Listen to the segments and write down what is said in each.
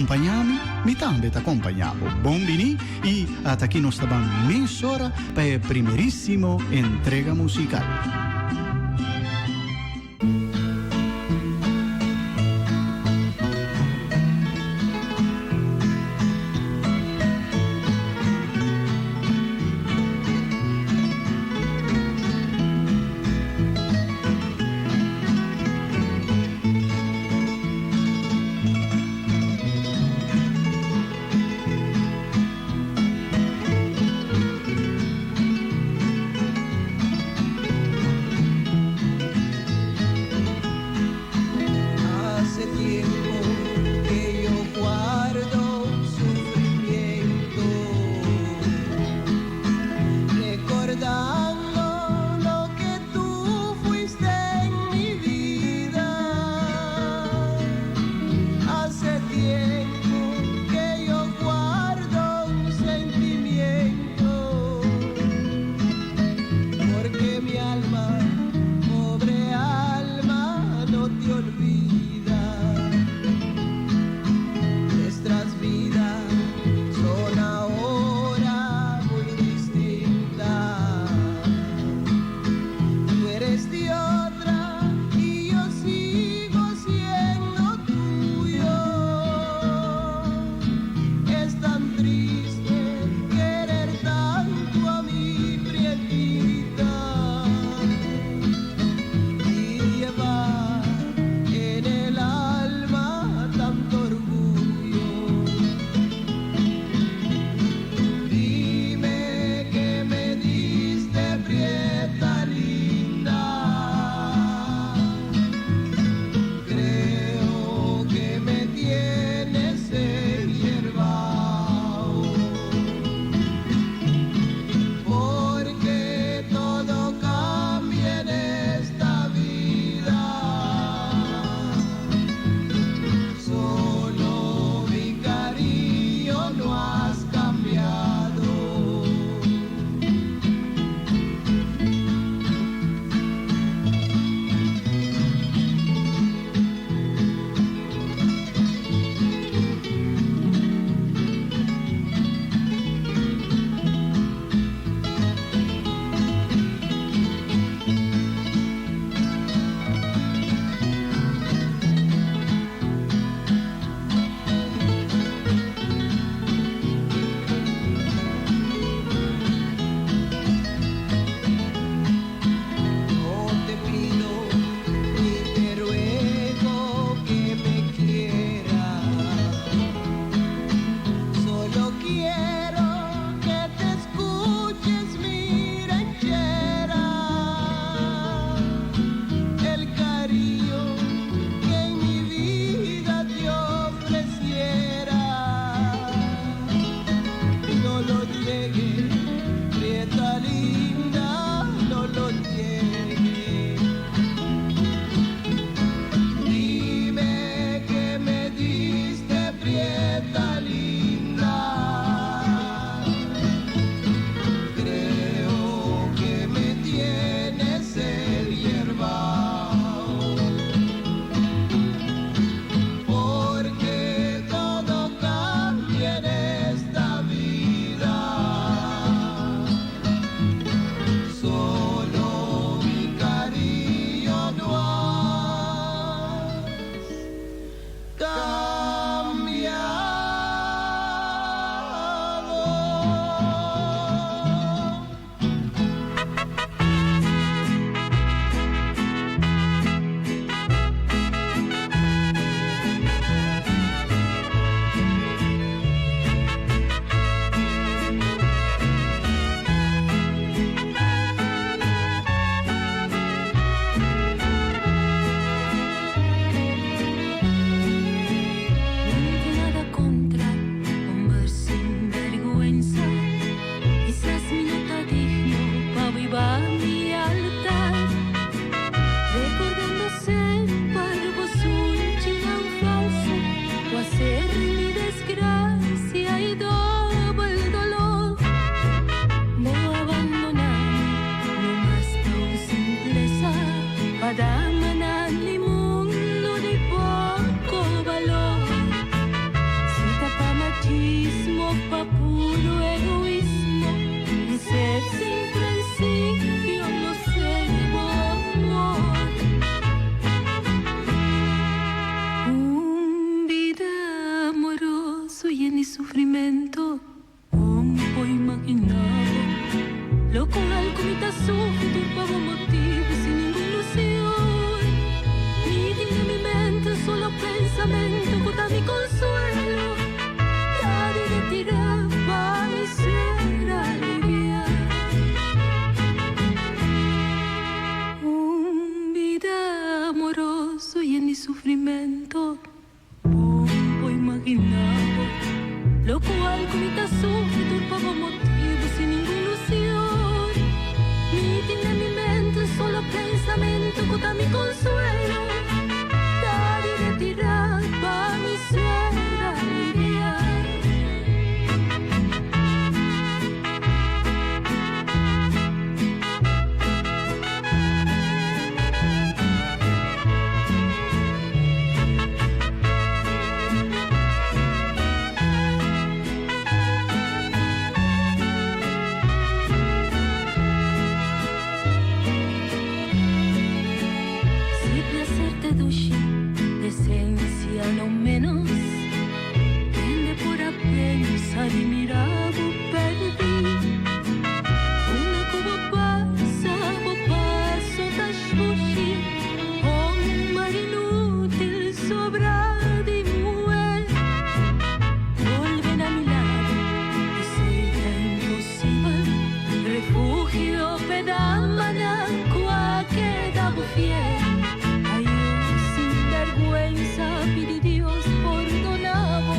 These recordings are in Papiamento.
Kompañá mi, mi tambe ta kompañá bo. Bon biní i ata aki nos ta ban mesora pa e primerísimo entrega musical. Hace tiempo que yo guardo sufrimiento, recordando lo que tú fuiste en mi vida. Hace tiempo que yo guardo un sentimiento, porque mi alma, pobre alma, no te olvida. Nuestras vidas son ahora muy distintas. Tú eres de otra y yo sigo siendo tuyo. Es tan triste querer tanto a mi prietita y llevar en el alma tanto orgullo. Dime que me diste, prieta linda. Creo que me tienes enyerbao, porque todo cambia en esta vida. Solo mi cariño no has cambiado. No te pido ni te ruego que me quieras. Solo quiero que te escuches mi ranchera. El cariño que en mi vida te ofreciera. No lo niegues, prieta linda, no lo niegues. Dime que me diste, prieta linda. Creo que me tienes enyerbao, porque todo cambia en esta vida. Solo mi cariño no has cambiado. Nada contra homber sinberguensa. Kisas mi no ta digno pa biba mi altar. Recordando semper bo sunchinan falso, cu a ser mi desgracia y dobel dolor. No a bandona mi, no mas pa un simplesa, pa damanan di mundo di poco balor. en sufrimento. Bon por imaginabo locual cu mi ta sufri tur pa bo motibo sin ningun ilusion. Mi tin den mi mente un solo pensamento cu ta mi consuelo, ta di retira pa mi ser alivia. Un bida amoroso yen di sufrimento. Bon por imaginabo locual cu mi ta sufri tur pa bo motibo sin ningun ilusion. Mi tin den mi mente un solo pensamento cu ta mi consuelo, ta di retira pa mi ser alivia. Si placer te dushi, decencia no menos. Hende por a pensa di mira bo perdi. Unda cu bo pasa, bo paso ta shushi. Homber inútil, sobra di muher. Bolbe na mi lado, esey ta imposibel. Refugio p'e damanan cu a keda bo fiel. Ayo sinberguensa, pidi Dios pordona bo.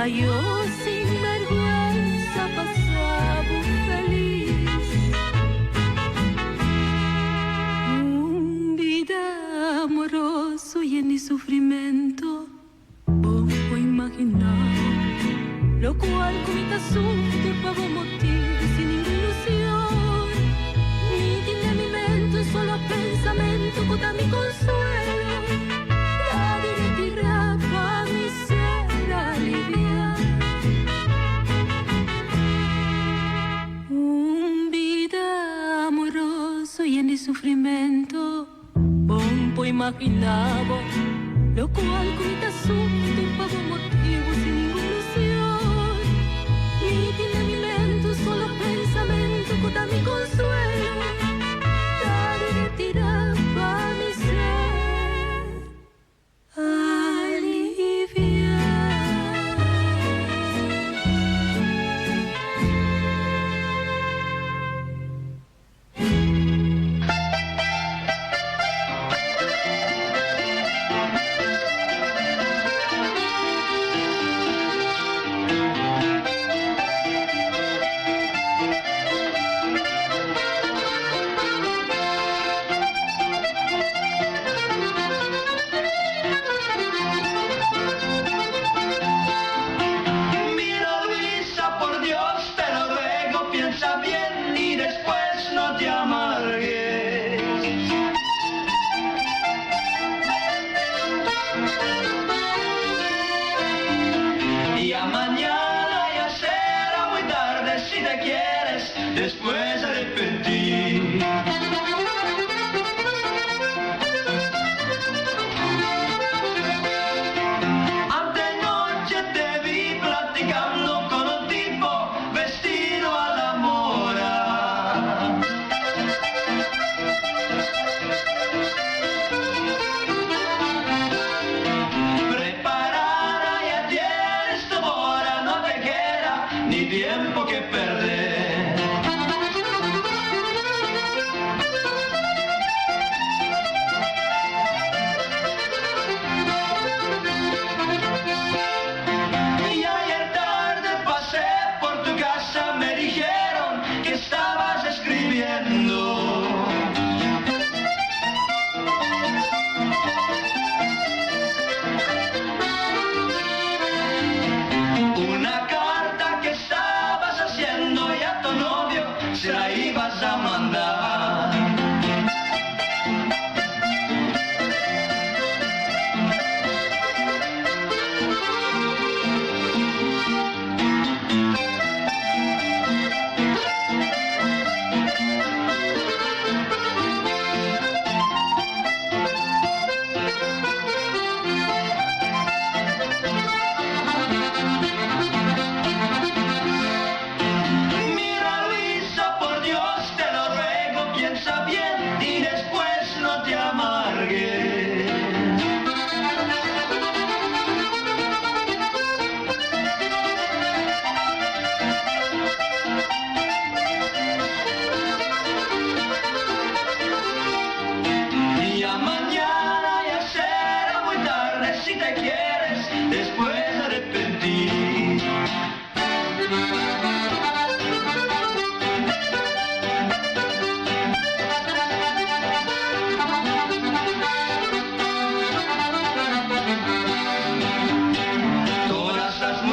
Ayo sinberguensa, pasa bo felis. Un bida amoroso yen di sufrimento. Bo por imaginá locual cu mi ta sufri tur pa bo motibo sin ningun ilusion. Mi tin den mi mente un solo pensamento cu ta mi consuelo, ta di retira pa mi ser alivia. Un bida amoroso yen di sufrimento. Bon por imaginá bo locual cu mi ta sufri tur pa bo motibo sin ningun ilusion. Mi tin den mi mente un solo pensamento cu ta mi consuelo, ta di retira pa mi ser alivia. Mira Luisa, por Dios te lo ruego, piensa bien y después no te amargues. Ya mañana ya será muy tarde si te quieres después arrepentir. Antenoche te vi platicando con un tipo vestido a la mora. Preparada ya tienes tu mora, no te queda ni tiempo que perder. Y ayer tarde pasé por tu casa, me dijeron que estabas escribiendo. Una carta que estabas haciendo.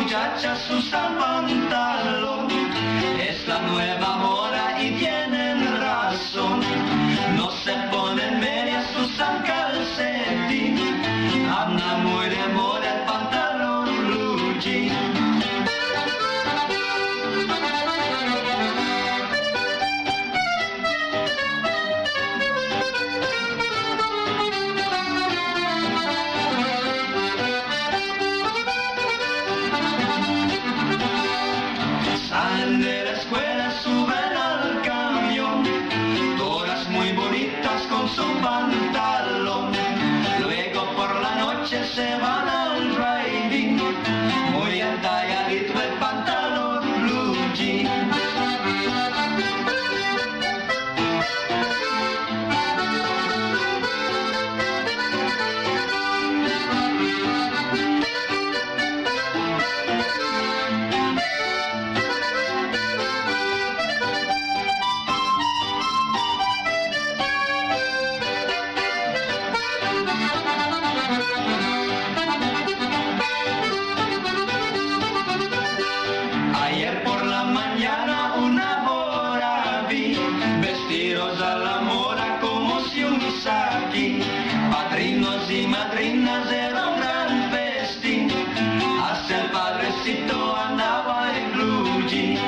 Muchachas usan pantalón. Es la nueva moda y tienen razón. No se ponen medias, usan calcetín. Anda muy de moda el pantalón blue jean. Salen de la escuela, suben al camión, todas muy bonitas con su pantalón. Luego por la noche se van al driving, muy entalladito el pantalón blue jean. Ayer por la mañana una mora vi, vestidos a la moda como si un saqui. Padrinos y madrinas era un gran festín, hasta el padrecito andaba en blue jeans.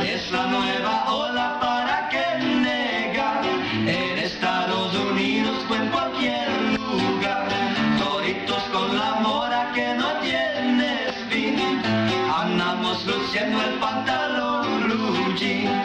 Es la nueva ola para que negar. En Estados Unidos o en cualquier lugar. Toditos con la mora que no tiene fin. Andamos luciendo el pantalón blue jean.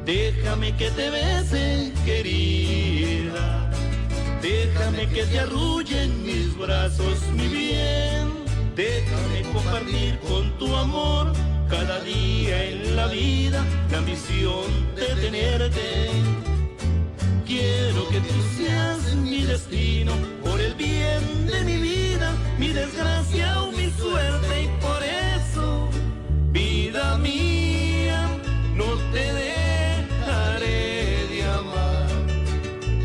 Déjame que te bese, querida. Déjame que te arrulle en mis brazos, mi bien. Déjame compartir con tu amor cada día en la vida la ambición de tenerte. Quiero que tú seas mi destino por el bien de mi vida, mi desgracia o mi suerte y por eso, vida mía, no te dejaré de amar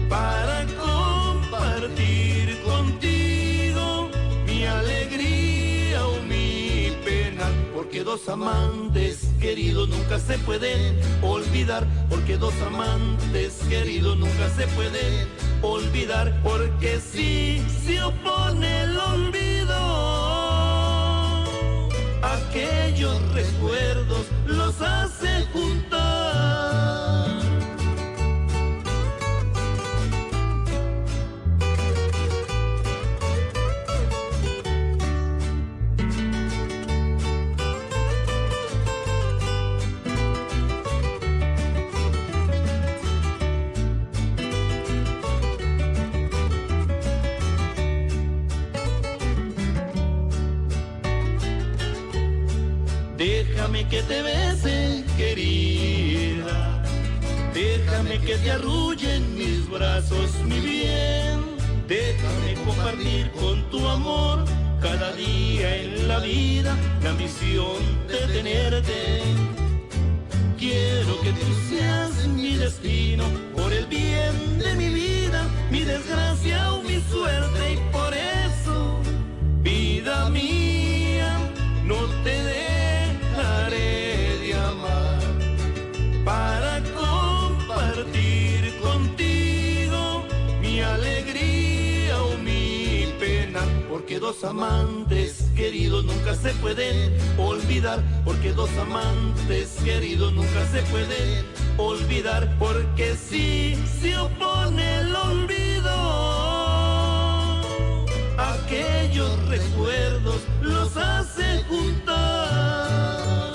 para compartir contigo mi alegría o mi pena, porque dos amantes queridos nunca se pueden olvidar, porque dos amantes queridos nunca se pueden olvidar, porque si se opone el olvido, aquellos recuerdos los hace juntar. Déjame que te bese, querida. Déjame que te arrulle en mis brazos, mi bien. Déjame compartir con tu amor cada día en la vida la ambición de tenerte. Quiero que tú seas mi destino por el bien de mi vida, mi desgracia o mi suerte y por eso, vida mía, no te dejaré de amar para compartir contigo mi alegría o mi pena, porque dos amantes queridos nunca se pueden olvidar, porque dos amantes queridos nunca se pueden olvidar, porque si se opone el olvido, aquellos recuerdos los hace juntar.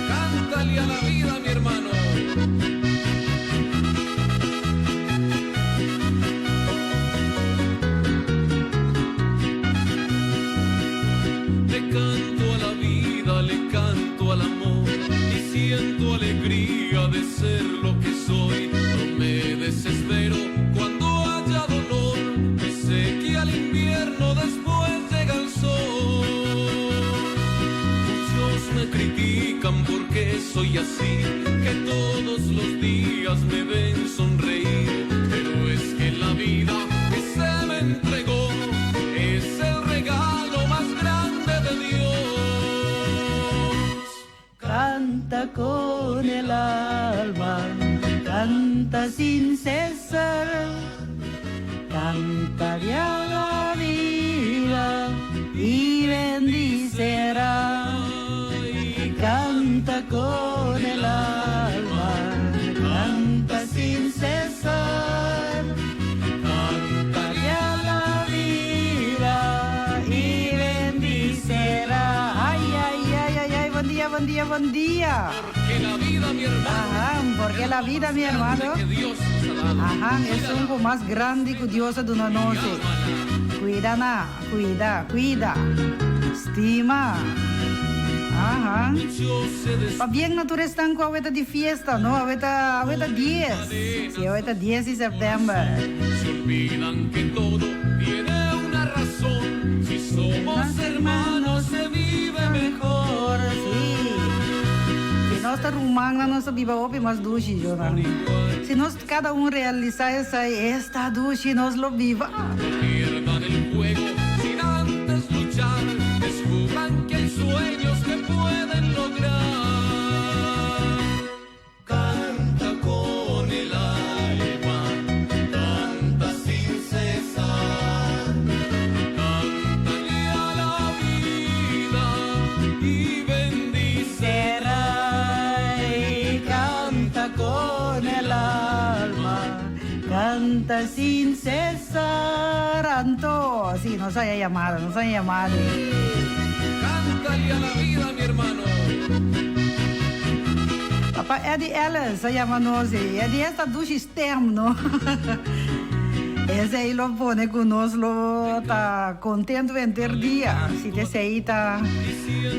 Cántale a la vida, mi hermano. Le canto a la vida, le canto al amor y siento alegría de ser lo que soy. No me desespero cuando haya dolor, que sé que al invierno después llega el sol. Muchos me critican porque soy así, que todos los días me ven sonreír, pero es que la vida que se me entregó es el regalo más grande de Dios. Canta con el alma, canta sin cesar, cántale a la vida y bendícela. Canta con el alma, canta sin cesar, cántale a la vida y bendícela. Ay, ay, ay, ay, ay, bon dia, bon dia, bon dia. Porque la vida, mi hermano, Ajá, porque la vida, mi hermano, que Dios nos ha dado. ajá, es algo más grande que Dios ha dado nos. Cuida, na, cuida, cuida. Stima. Ajá. Muchos se des- Pabien na tur esnan cu awe ta di fiesta, no? Awe ta, awe ta 10. Si, awe ta 10 di september. Se olvidan que todo tiene una razón. Si somos hermanos se vive mejor. Si. Si nos ta ruman, nos ta biba hopi mas dushi, Jona. Si nos cada un realisa esey, esta dushi nos lo biba. No pierdan el juego sin antes luchar. Descubran que hay sueños que pueden lograr. Canta con el alma, canta sin cesar. Cántale a la vida y bendice. Será y canta con el alma, canta sin cesar. Anto, si, nos a haya yamada, nos a haya yamada. Cántale a la vida, mi hermano. Papa Eddie Ellis a yama nos. Eddie esta dushi stem, no? Esey lo pone cu nos lo ta contento henter dia. Si esey ta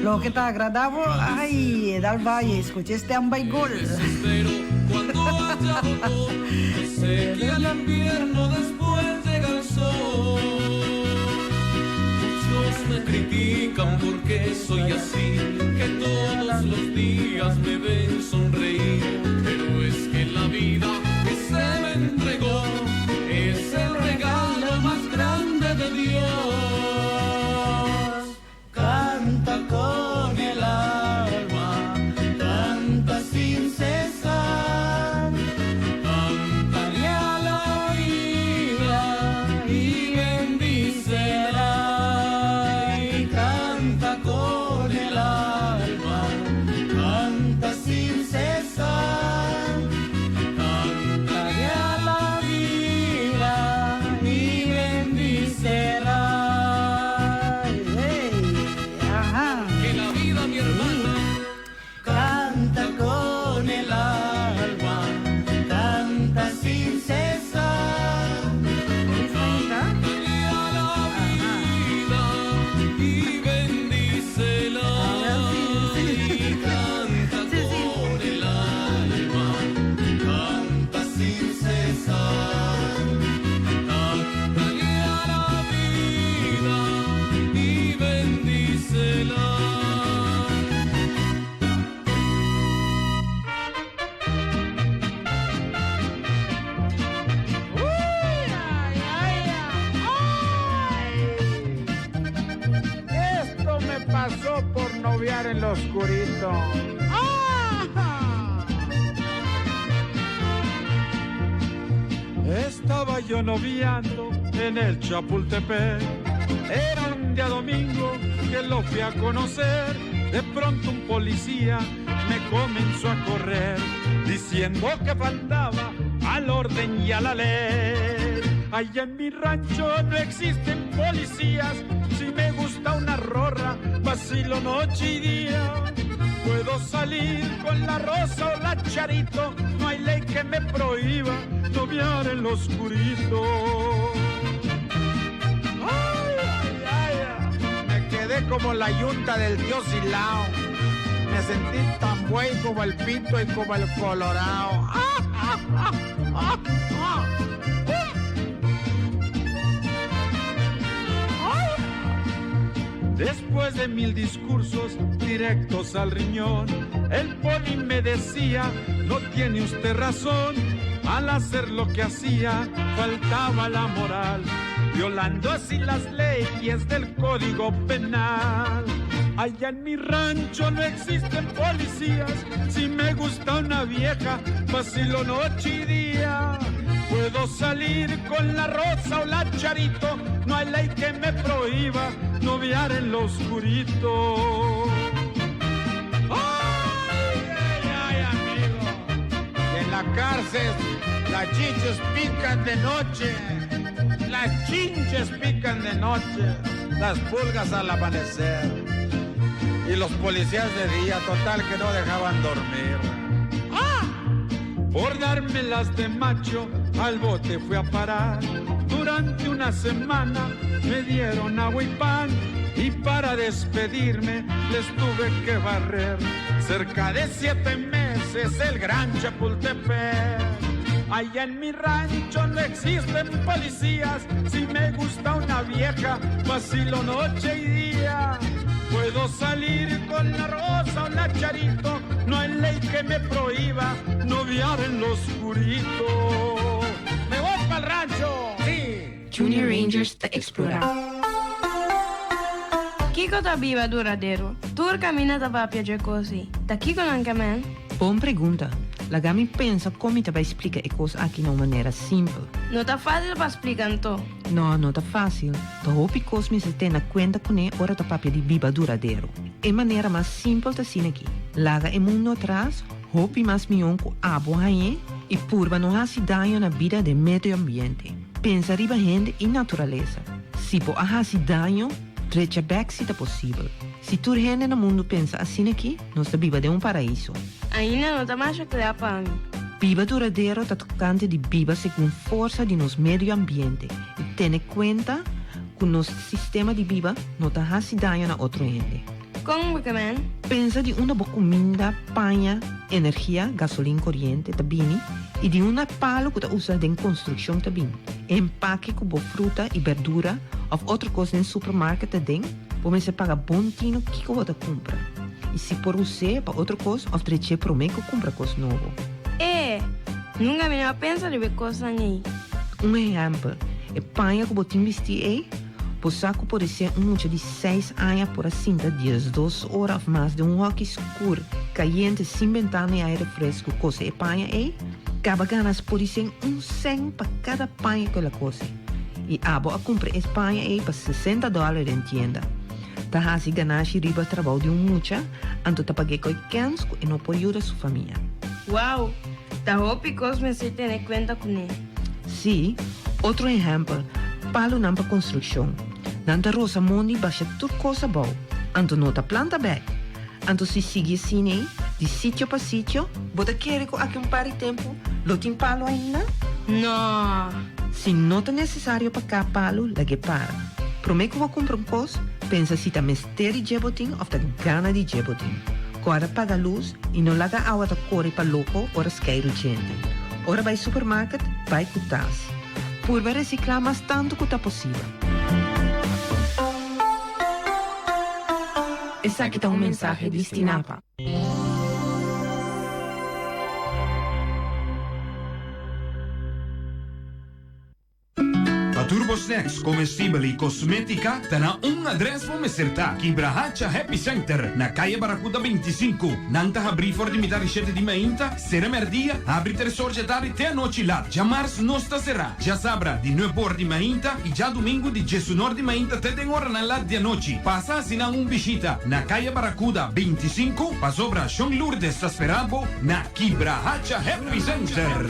loke ta agrada bo, ay, dal bay, scucha stem bay gol. Desespero cuando haya dolor. Que sé que al invierno después llega el sol. Muchos me critican porque soy así, que todos los días me ven sonreír. Pero es que la vida que se me entregó es el regalo más grande de Dios. Canta con el alma, canta sin cesar. Cántale a la vida y bendícela. Y canta con el alma, canta sin cesar. Cántale a la vida y bendícela. Hey, ajá. Que la vida, mi hermano, Canta con el alma, canta sin cesar. cántale a la vida y bendícela. Sí, sí. Y canta Sí, sí. con el alma, canta sin cesar. Cántale a la vida y bendícela. Esto me pasó por noviar en lo oscurito. ¡Ah! Andaba yo noviando en el Chapultepec. Era un día domingo que lo fui a conocer. De pronto un policía me comenzó a correr, diciendo que faltaba al orden y a la ley. Allá en mi rancho no existen policías. Si me gusta una rorra, vacilo noche y día. Puedo salir con la rosa o la charito, no hay ley que me prohíba noviar en lo oscurito. Ay, ay, ay, me quedé como la yunta del tío Silao. Me sentí tan buey como el pinto y como el colorao. ¡Ah, ah, ah, ah, ah! Después de 1000 discursos directos al riñón, el poli me decía, no tiene usted razón. Al hacer lo que hacía, faltaba la moral, violando así las leyes del Código Penal. Allá en mi rancho no existen policías. Si me gusta una vieja, vacilo noche y día. Puedo salir con la rosa o la charito, no hay ley que me prohíba noviar en lo oscurito. ¡Ay, ay, ay, amigo! En la cárcel las chinches pican de noche, las chinches pican de noche, las pulgas al amanecer y los policías de día, total que no dejaban dormir. ¡Ah! Por dármelas de macho, al bote fui a parar. Durante una semana me dieron agua y pan, y para despedirme les tuve que barrer. Cerca de 7 meses el gran Chapultepec. Allá en mi rancho no existen policías. Si me gusta una vieja, vacilo noche y día. Puedo salir con la rosa o la charito, no hay ley que me prohíba noviar en lo oscurito. ¡Me voy pa'l rancho! ¡Sí! Junior Rangers ta explora. Kiko ta biba duradero? Tur camina ta papia dje cosi. Ta kiko nan ke men? Bon pregunta. Laga mi pensa con mi ta bay splica e cos aki na un manera simpel. No ta facil pa splica anto. No, no ta facil. Ta hopi cos mester tene na cuenta cune ora ta papia di biba duradero. E manera mas simpel ta asina aki, laga e mundo atras, hopi mas mion cu abo hañ'é y purba no haci daño na bida den medio ambiente. Pensa riba hende y naturalesa. Si bo a haci daño, drecha bek si ta posibel. Si tur hende na mundo pensa asina aki, nos ta biba den un paraiso. Ainda no ta masha cla pa mi. Biba duradero ta tocante di biba segun forsa di nos medio ambiente y tene cuenta cu nos sistema di biba no ta haci daño na otro hende. Con bo ke men? Pensa di unda bo cuminda, paña, energia, gasolin, coriente, ta bini y di unda palo cu ta usa den construccion ta bini. E empake cu bo fruta y berdura of otro cos den supermarket ta den, bo mester paga bon tino kico bo ta cumpra y si por us'é pa otro cos of drech'é promé cu cumpra cos nobo. E! Nunca mi no a pensa riba e cosnan ei. Un ehempel, e paña cu bo tin bistí ei, bo sa cu por esé un mucha di seis aña por a sinta 12 ora of mas den un hoki scur, cayente, sin bentana y aire fresco cose e paña ei? Caba ganas por esé un cent pa cada paña cu el a cose. Y abo a cumpra e paña ei pa sesenta dollar den tienda. Ta haci ganashi riba trabou di un mucha, anto ta pag'é coy kens cu e no por yuda su famia. Wow! Ta hopi cos mester tene cuenta cuné. Sí, otro ehempel, palonan pa construccion. Nan ta rosa mondi basha tur cos abou, anto no ta planta bek. Anto si sigui asina ei, di sitio pa sitio, bo ta kere cu aki un par di tempu lo tin palo ainda? No! Si no ta necesario pa ca palo, lag'é para. Prome cu bo cumpra un cos, pensa si ta mester di dje bo tin of ta gana di dje bo tin. Corda paga luz y no laga awa ta core pa loco ora skeiru djente. Ora bay supermarket, bay cu tas. Purba recicla mas tanto cu ta posibel. Esaki ta un mensahe di Stinapa. Pa tur bo. snacks, comestibel y cosmetica, ta na un adres bo mester ta, Kibrahacha Happy Center, na Calle Barracuda 25. Nan ta habri for di mitar di shete di mainta, sera merdia, habri tres or dje tardi te anochi lat. Djamars nos ta sera, djasabra di nuebe or di mainta y djadumingu di djesunor di mainta te den oranan lat di anochi. Pasa haci nan un bishita na Calle Barracuda 25, pasobra Shon Lourdes ta spera bo na Kibrahacha Happy Center.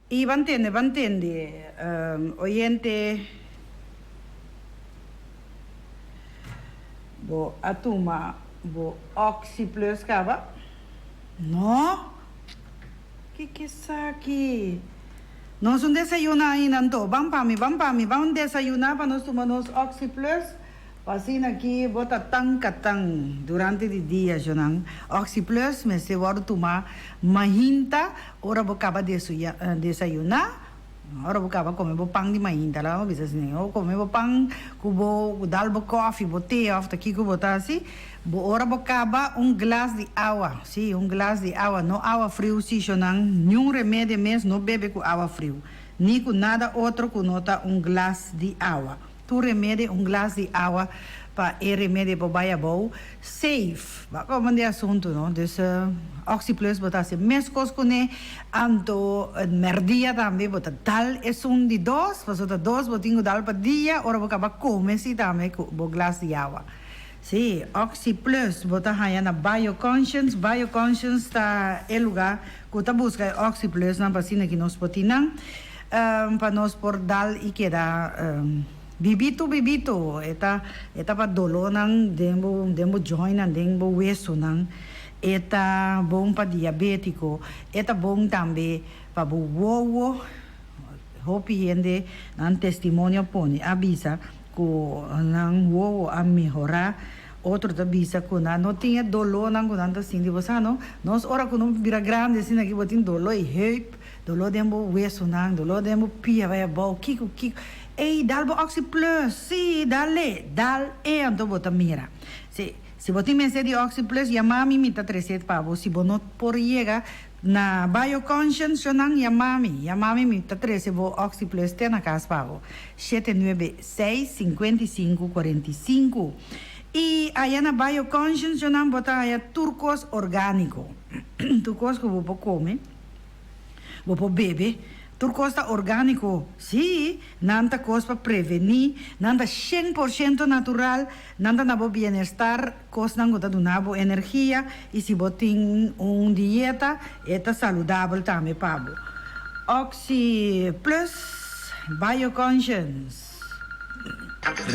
I ban tende, ban tende, oyente, bo a tuma bo Oxi Plus kaba? No? Kiko esaki? Nos un desayuna ainda anto. Ban pa mi, ban pa mi, ban desayuna pa nos tuma nos Oxi Plus. Pa asina aki bo ta tan katan durante di dia, Jonan. Oxi Plus mester wòrdu tumá mainta ora bo kaba desayuná, ora bo kaba kome bo pan di mainta, laga bo bisa asina, bo kome bo pan ku bo dal bo kòfi, bo te òf ta kiko bo ta hasi, bo ora bo kaba un glas di awa, sí, un glas di awa, no awa friu sí, Jonan, niun remedie mes no bebe ku awa friu, ni ku nada otro ku no ta un glas di awa. Tur remedi un glas di awa pa e remedi por bai abou safe. Ba como di asunto no. Dus Oxi Plus bo ta haci mescos cune anto merdia tambe bo ta dal esun di dos pasobra ta dos bo tin cu dal pa dia ora bo caba come si tambe cu bo glas di awa. Si, Oxi Plus bo ta haya na Bio Conscience. Bio Conscience ta e lugar cu ta busca e Oxi Plus nan pa asina ki nos por tin nan. Pa nos por dal y keda bibito bibito. E ta e ta pa dolónan den bo den bo jointnan, den bo wesonan. E ta bon pa diabétiko. E ta bon tambe pa bo wowo. Hopi hende nan testimonio pone a bisa ku nan wowo a mehorá. Otro ta bisa ku nan no tin e dolónan ku nan ta sinti. Bo sa no? Nos ora ku nos bira grandi asina aki bo tin doló i heup. Doló den bo wesonan, doló den bo pia bai abou, kiko, kiko. Ey, dal bo Oxi Plus, sí, dal-e, dal e, anto bo ta mira. Sí, si bo tin mester di Oxi Plus, yama mi, mi ta trece pa bo. Si bo no por yega na Bio Conscience, shonan, yama mi, yama mi, mi ta trece bo Oxi Plus te na cas pa bo. 796 55 45. Y aya na Bio Conscience, shonan, bo ta haya tur cos organico, tur cos cu bo por come. Bo por bebe. Tur kos ta orgániko. Sí, nan ta kos pa prevení, nan ta shen por shento natural, nan ta na bo bienestar, kosnan ku ta duna bo energia i si bo tin un dieta e ta saludabel tambe pa bo. Oxi Plus Bio-Conscience.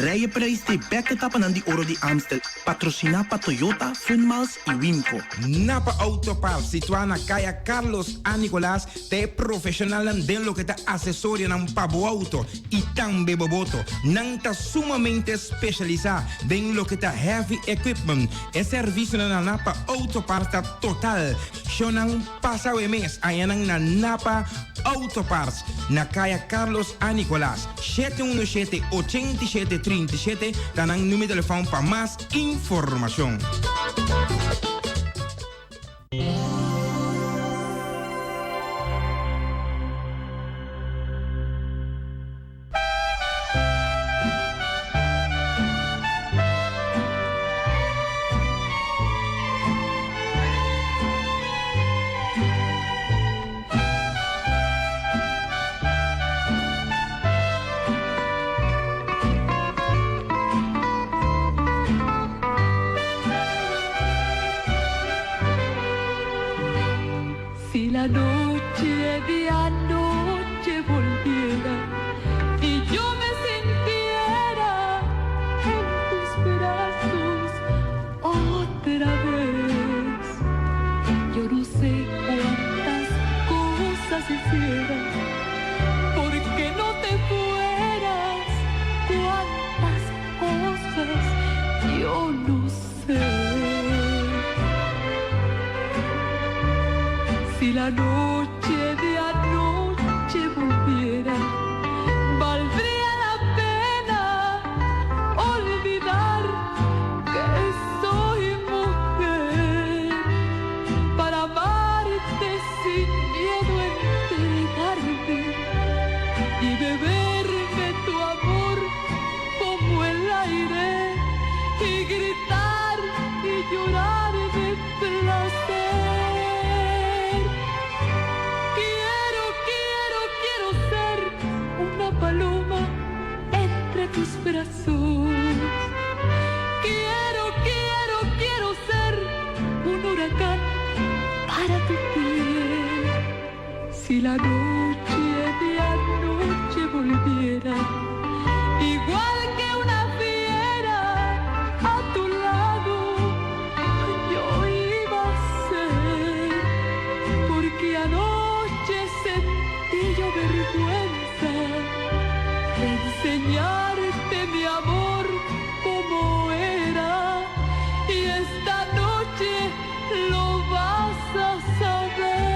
Rijeprijs t'e bek etapanan di Oro di Amstel, patrociná pa Toyota, Funmals y Wimco. Napa Auto Parts, situá na Kaya Carlos A. Nicolaas, ta e profeshonalnan den loke ta asesorionan pa bo auto y tambe bo boto. Nan ta sumamente speshalisá den loke ta heavy equipment. E servisionan na Napa Auto Parts ta total. Shownan pasa awe mes añanan na Napa Auto Parts na Kaya Carlos A. Nicolaas, 717 87 37 ta nan numero di telefòn pa mas informashon. Si la noche de anoche volviera y yo me sintiera en tus brazos otra vez, yo no sé cuántas cosas hiciera porque no te fueras, cuántas cosas yo no sé. Si la noche de anoche volviera, valdría la pena olvidar que soy mujer. la noche de anoche volviera, igual que una fiera a tu lado, yo iba a ser, porque anoche sentí yo vergüenza de enseñarte mi amor como era, y esta noche lo vas a saber.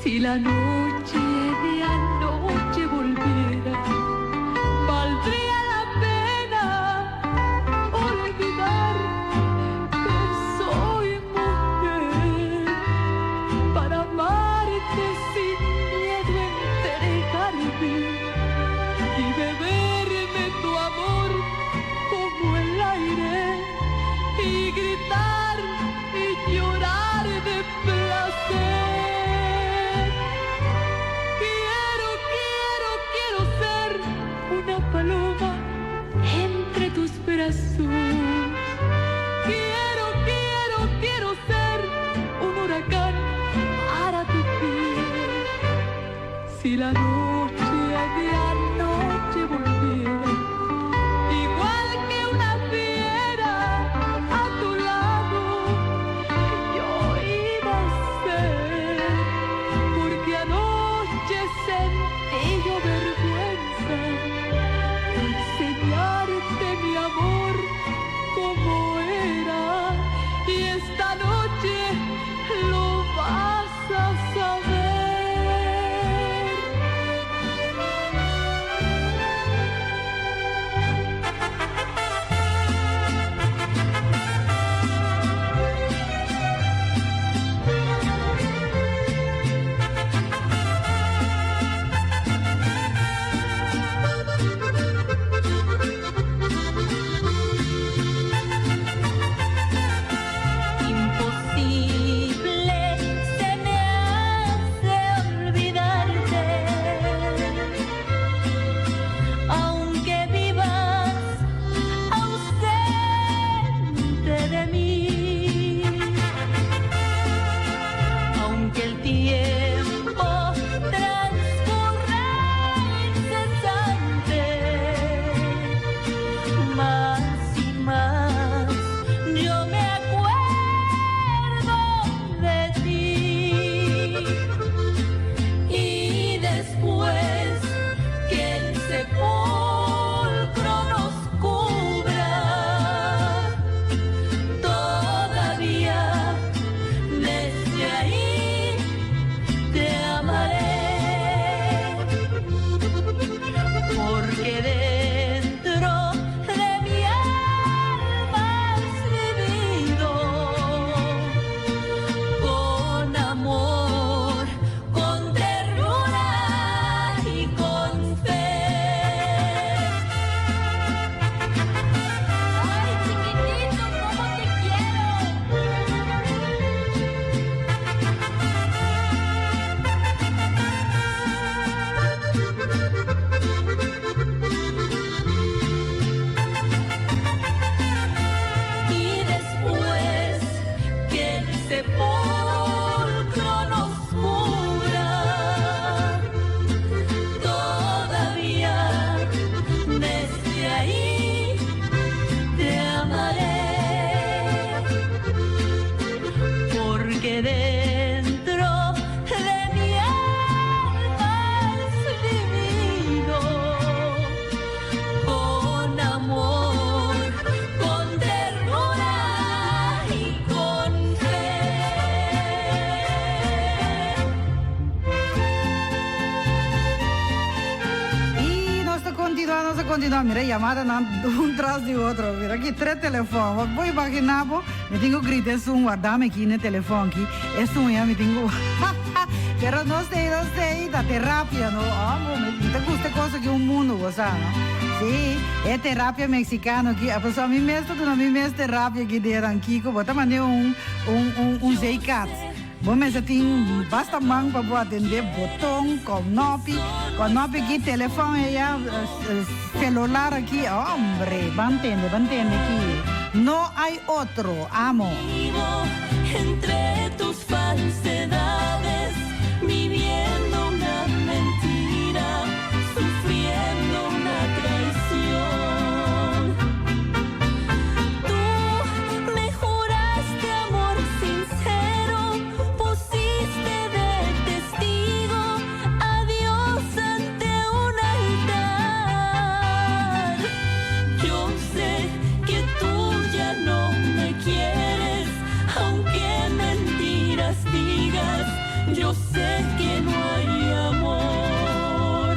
Si la noche de anoche volviera, valdría la pena olvidar que soy mujer para amarte sin miedo entregarme y beberme tu amor como el aire y gritar y llorar de placer. Quiero, quiero, quiero ser una paloma entre tus brazos. Quiero, quiero, quiero ser un huracán para tu piel. Si la noche de anoche volviera, igual que una fiera a tu lado, yo iba a ser, porque anoche sentí yo vergüenza de enseñarte mi amor como era, y esta noche lo vas a saber. Imposible se me hace olvidarte, aunque vivas ausente de mí, aunque el tiempo transcurra incesante, más y más yo me acuerdo de ti. Y después que el sepulcro nos cubra, todavía desde ahí te amaré, porque dentro de mi alma has vivido con amor, con ternura y con fe. Ay, chiquitito, cómo te quiero. Y después que el sepulcro nos cubra, todavía desde ahí te amaré, porque dentro de mi alma has vivido con amor, con ternura y con fe. Y nos ta continua, nos ta continua. Mira, yamadanan un tras di otro. Mira aki tres telefon. Bo imagina bo, mi tin cu grita esun, warda mi aki na e telefon aki. Esun ya mi tin cu. Pero nos t'ei, nos t'ei, ta terapia, no? Amo, mi ta gusta e kos aki un mundu, bo sa, no? Sí, e terapia mexicano aki, pasobra mi mes ta duna mi mes terapia aki den Kiko, bo ta manda un, un, un, un zeekat. Bo mester tin basta man pa bo atendé boton, kònòpi, kònòpi aki, telefòn eya, celular aki, hombre, ban tende, ban tende aki. No hay otro, amo. Vivo entre tus falsedades, viviendo una mentira, sufriendo una traición. Tú me juraste amor sincero, pusiste de testigo a Dios ante un altar. Yo sé que tú ya no me quieres, aunque mentiras digas, yo sé que no hay amor.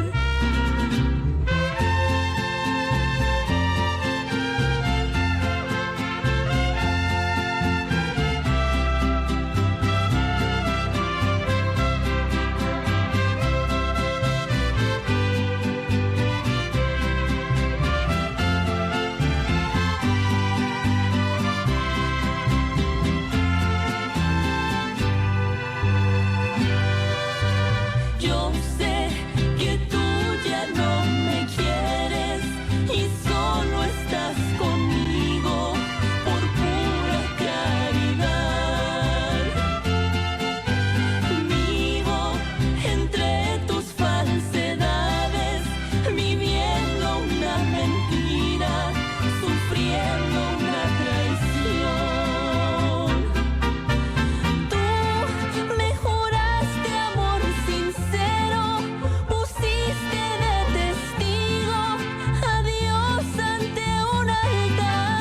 Yo sé que tú ya no me quieres y solo estás conmigo por pura caridad. Vivo entre tus falsedades, viviendo una mentira, sufriendo una traición. Tú me juraste amor sincero, pusiste de testigo a Dios ante un altar.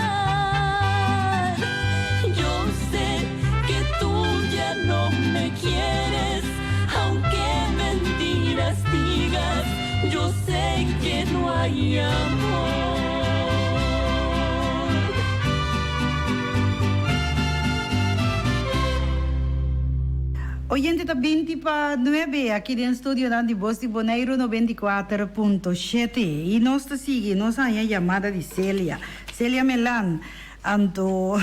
Yo sé que tú ya no me quieres, aunque mentiras digas, yo sé que no hay amor. Oyente ta binti pa nuebe aki den studionan di Bos di Boneiru 94.7 y nos ta sigui nos haña yamada di Celia, Celia Melan. Anto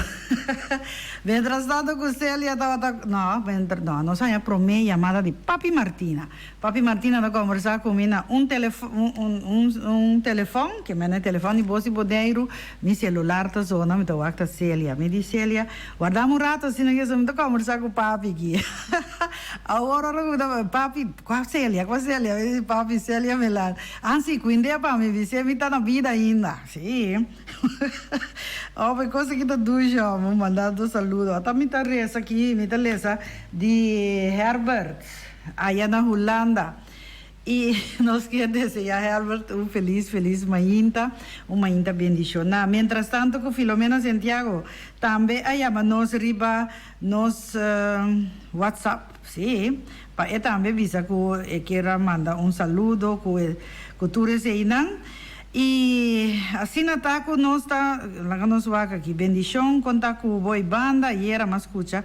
mientras tanto cu Celia tabata no, no nos haña prome yamada di Papi Martina. Papi Martina ta combersa cu mi na un telefon un un un telefon, ke mende telefon di Bos di Boneiru, mi celular ta zona, mi ta wak ta Celia. Mi di Celia, wardami un rato asina ke mi ta combersa cu papi aki. Awor ora cu mi ta papi, cua Celia, cua Celia? Mi di papi Celia Melan. Ansi, cuind'e pa mi, bis'e mi ta na bida ainda. Si. Oh, e cos aki ta dushi, oh, mi manda dos saludo. Ata mi ta resa aki, mi ta lesa di Herbert. Aya na Hulanda. Y nos kier desea Herbert un feliz feliz mainta, un mainta bendiciona. Mientras tanto cu Filomena Santiago tambe a yama nos riba nos WhatsApp, si, pa e tambe bisa cu e kier a manda un saludo cu e cu tur eseinan. Y asina ta cu nos ta, laga nos wak aki, bendicion conta cu bo y banda, ayer a mas scucha.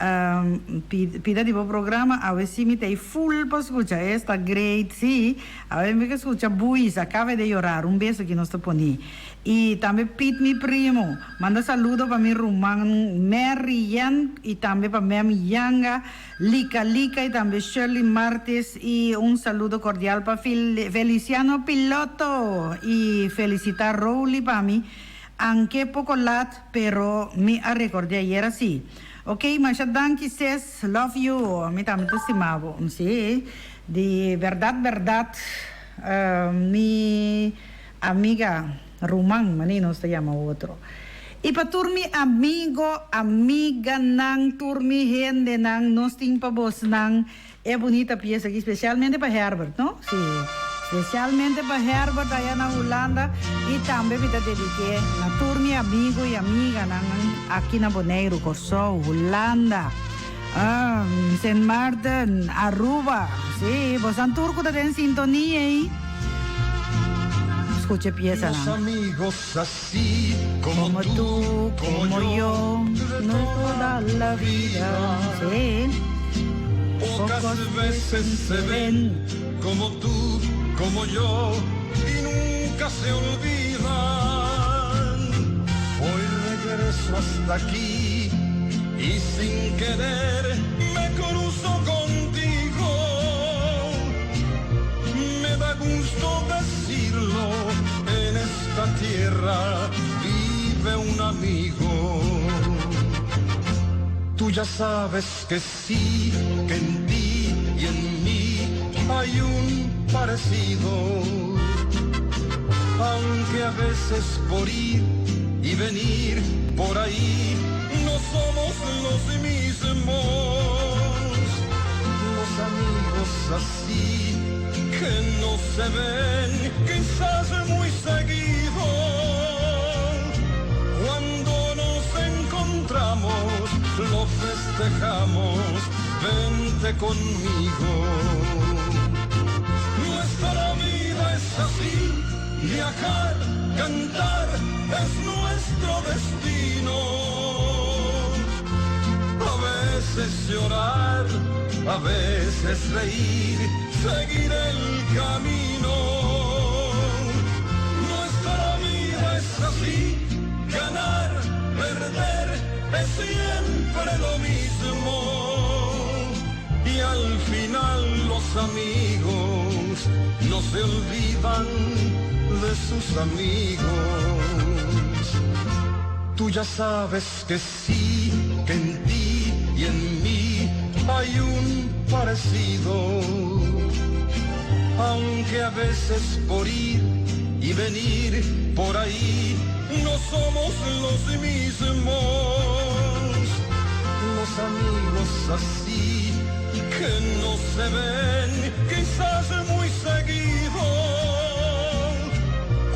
Pida di bo programa awe si mi ta ei full pa scucha esta great si awe mi ke scucha buis acabe de llorar un beso ki nos ta poni y tambe Piet mi primo manda saludo pa mi ruman Mary Yen y tambe pa Mem Yanga Lika Lika y tambe Shirley Martis y un saludo cordial pa Feliciano Piloto y felicita Rowley pa mi anke poco lat pero mi a recorde ayera si. Ok masha danki sis love you mi tambe ta stima bo si di berdad berdad mi amiga ruman mane nos ta yama otro y pa tur mi amigo amiganan tur mi hendenan nos tin pa bosnan E bunita pieza aki specialmente pa Herbert no si specialmente pa Herbert aya na Hulanda y tambe mi ta dedique na tur mi amigo y amiganan aki na Boneiru, Corsou, Hulanda, Sint Maarten, Aruba si bosan tur cu ta den sintonia ey scucha e piezanan. Los amigos así como tú, como yo, no toda la vida si. Pocas veces se ven como tú, como yo, y nunca se olvidan. Hoy regreso hasta aquí y sin querer me cruzo contigo. Me da gusto decirlo, en esta tierra vive un amigo. Tú ya sabes que sí, que en ti y en mí hay un parecido. Aunque a veces por ir y venir por ahí no somos los mismos. Los amigos así que no se ven quizás muy seguido. Cuando nos encontramos, lo festejamos, vente conmigo. Nuestra vida es así, viajar, cantar, es nuestro destino. A veces llorar, a veces reír, seguir el camino. Nuestra vida es así, ganar, perder, es siempre lo mismo. Y al final los amigos no se olvidan de sus amigos. Tú ya sabes que sí, que en ti y en mí hay un parecido. Aunque a veces por ir y venir por ahí no somos los mismos. Los amigos así que no se ven quizás muy seguido.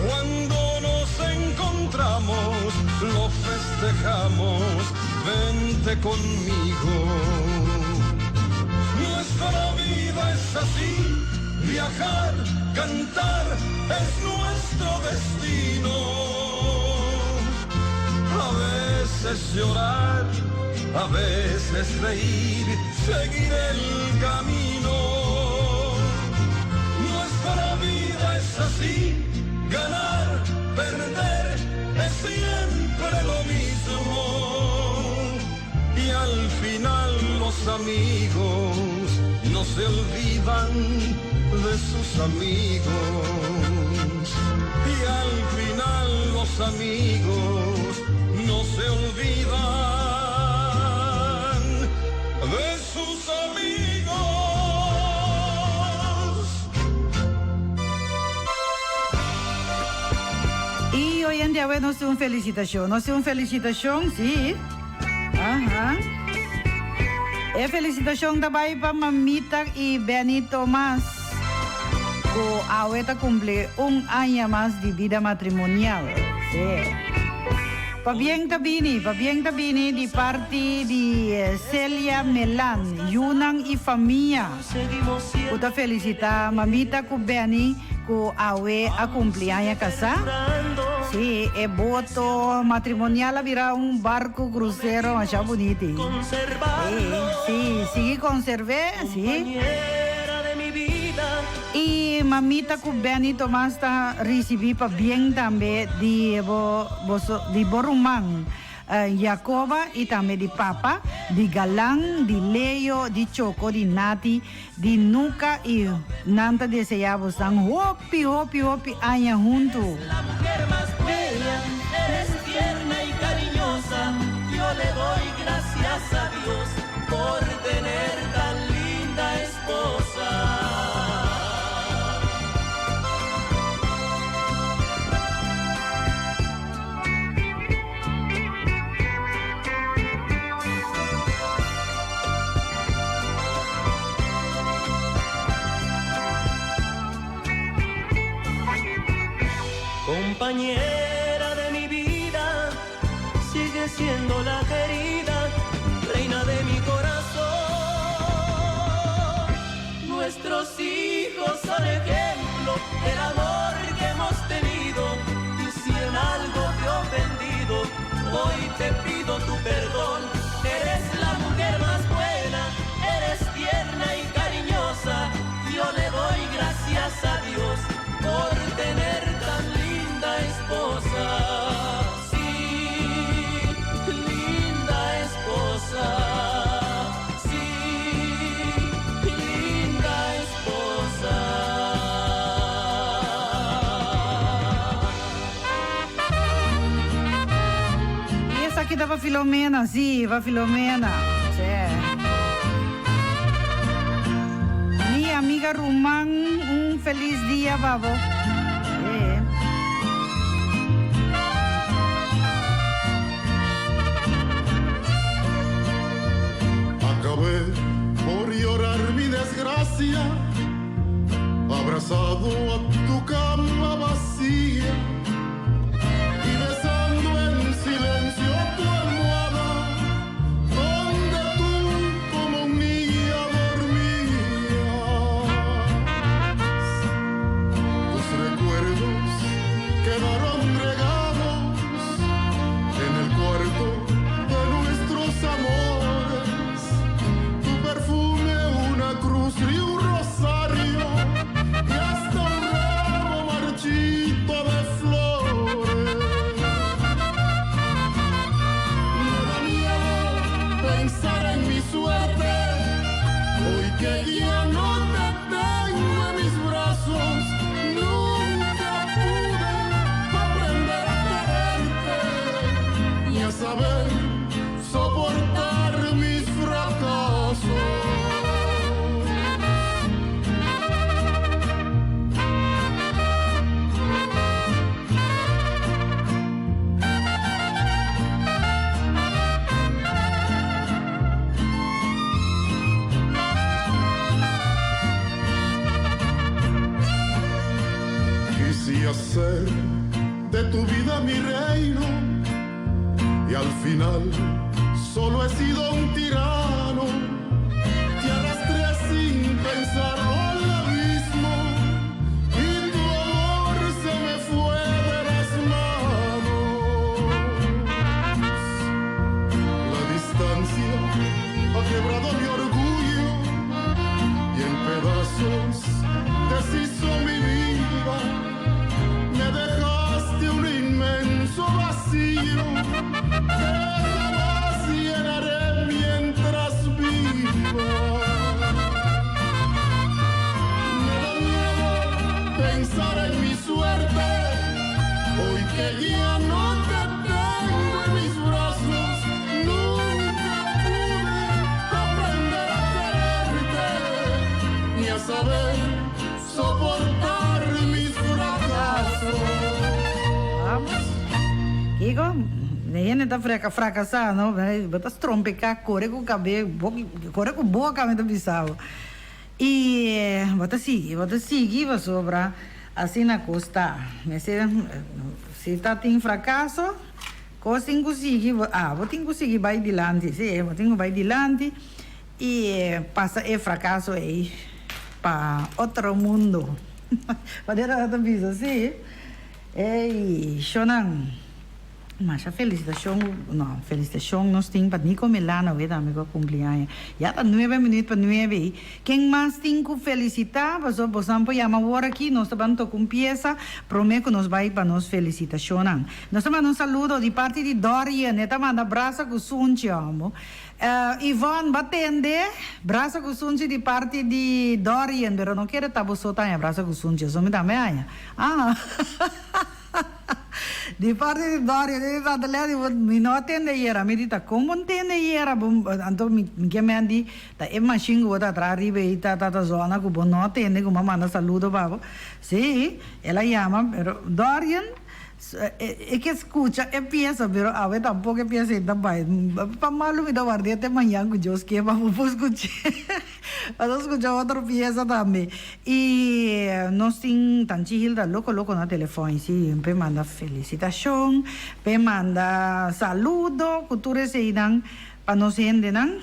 Cuando nos encontramos, lo festejamos, vente conmigo. Nuestra vida es así, viajar, cantar, es nuestro destino. A veces llorar, a veces reír, seguir el camino. Nuestra vida es así, ganar, perder, es siempre lo mismo. Y al final los amigos no se olvidan de sus amigos. Y al final los amigos no se olvidan de sus amigos. Y hoy en día, bueno, un felicitación, no sé un felicitación, sí. Ajá. E felicitación también para mamita y Benny Tomás. Ku awe ta cumpli un aña mas di bida matrimonial. Sí. Pabien ta bini, pabien ta bini di parti di Celia Melan, yunan y famia. Ku ta felicita mamita ku Benny ku awe a cumpli aña casá. Sí, e boto matrimonial a bira un barco crucero masha buniti. Sí, sí, sigui conservé, sí. Y mamita cu Benny Tomas ta ricibi pabien tambe di bo boso di bo ruman Jacoba y tambe di papa, di Galan, di Leo, di Choco, di Nati, di Nuca y nan ta desea bosnan hopi hopi hopi aña hunto. La mujer mas bella, eres tierna y cariñosa, yo le doy gracias a Dios por tener tan linda esposa. Compañera de mi vida, sigue siendo la querida, reina de mi corazón. Nuestros hijos son ejemplo del amor que hemos tenido. Y si en algo te he ofendido, hoy te pido tu perdón. Eres la mujer más buena, eres tierna Gracias a Dios por tener tan linda esposa. Sí, linda esposa. Sí, linda esposa. Y esaki ta pa Filomena, sí, pa Filomena. Che. Mi amiga ruman, un feliz dia pa bo. Sí. Acabé por llorar mi desgracia, abrazado a tu cama vacía y besando en silencio tu almohada, donde tú como un niño dormías. Tus recuerdos quedaron regados en el cuarto de nuestros amores. Tu perfume, una cruz y un rosario, y hasta un ramo marchito de flores. Me da miedo pensar en mi suerte, hoy que ya no te tengo en mis brazos. Nunca pude aprender a quererte, ni a saber soportar mis fracasos. Quise hacer de tu vida mi reino y al final solo he sido un tirano. Te arrastré sin pensarlo al abismo y tu amor se me fue de las manos. La distancia ha quebrado mi orgullo y en pedazos deshizo mi vida. Me dejaste un inmenso vacío que jamás llenaré mientras viva. Me da miedo pensar en mi suerte, hoy que ya no te tengo en mis brazos. Nunca pude aprender a quererte, ni a saber soportar mis fracasos. Vamos. Kiko, hende ta fracasá, no? Bo ta strompeká, kore ku kabe, kore ku boka mi ta bisa bo. I bo ta sigui, bo ta sigui pasobra asina kos ta. Mester, si ta tin frakaso, kos tin ku sigui, ah, bo tin ku sigui bai dilanti, si, bo tin ku bai dilanti i pasa e frakaso ei pa otro mundo. Manera nan ta bisa, si. Ey, shonan, masha felicitacion, no, felicitacion nos tin pa Nico Melano awe tambe cu a cumpli aña. Ya ta nuebe minuut pa nuebe y ken mas tin cu felicita? Pasobra bosan por yama awor aki, nos ta ban toca un pieza prome cu nos bay pa nos felicitacionnan. Nos ta manda un saludo di parti di Dorian, e ta manda brasa cu sunchi, homo. Yvonne, ba tende, brasa cu sunchi di parti di Dorian, pero no kere ta bo so ta haña brasa cu sunchi, eso mi tambe haña. Ah, di parti di Dorian, di Tante Ledy, mi no a tende ayera, mi di ta con bo ntende ayera, bo, anto mi ke men di ta e machine cu bo ta traha riba ei ta ta zona cu bo no a tende cu mi a manda saludo pa bo. Si, el a yama, pero Dorian. E ke skucha e piesa pero awe tampoko e piesa ei ta bai. Pa malu mi ta ward'é te mañan ku Dios ke pa bo por skuch'é. Pa nos skucha otro piesa tambe. I nos tin Tanchi Hilda loko loko na telefòn si p'e manda felisitashon, p'e manda saludo ku tur eseinan pa nos hendenan.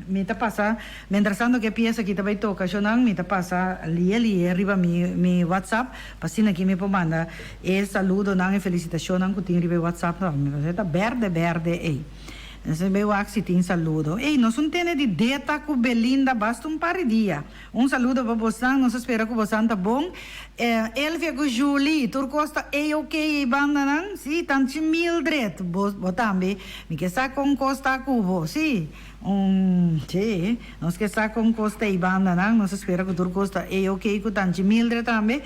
Mi ta pasa, mientras tanto ku e piesa aki ta bai toka shonnan, mi ta pasa lie lie riba mi mi whatsapp pa asina aki mi por manda e saludonan, e felicitacionnan ku tin riba e whatsapp. Mi ta berde berde ei. Nos a bay wak si tin saludo. Ey, nos un tene di Deta cu Belinda basta un par di dia. Un saludo pa bosnan, nos a spera cu bosan ta bon. Elvia cu Julie, tur cos ta A-ok ey bandanan? Si, tanchi Mildred, bo, bo tambe. Mi ke sa con cos ta cu bo, si. Un, si, nos ke sa con cos ta ey bandanan. Nos a spera cu tur cos ta A-ok cu tanchi Mildred tambe.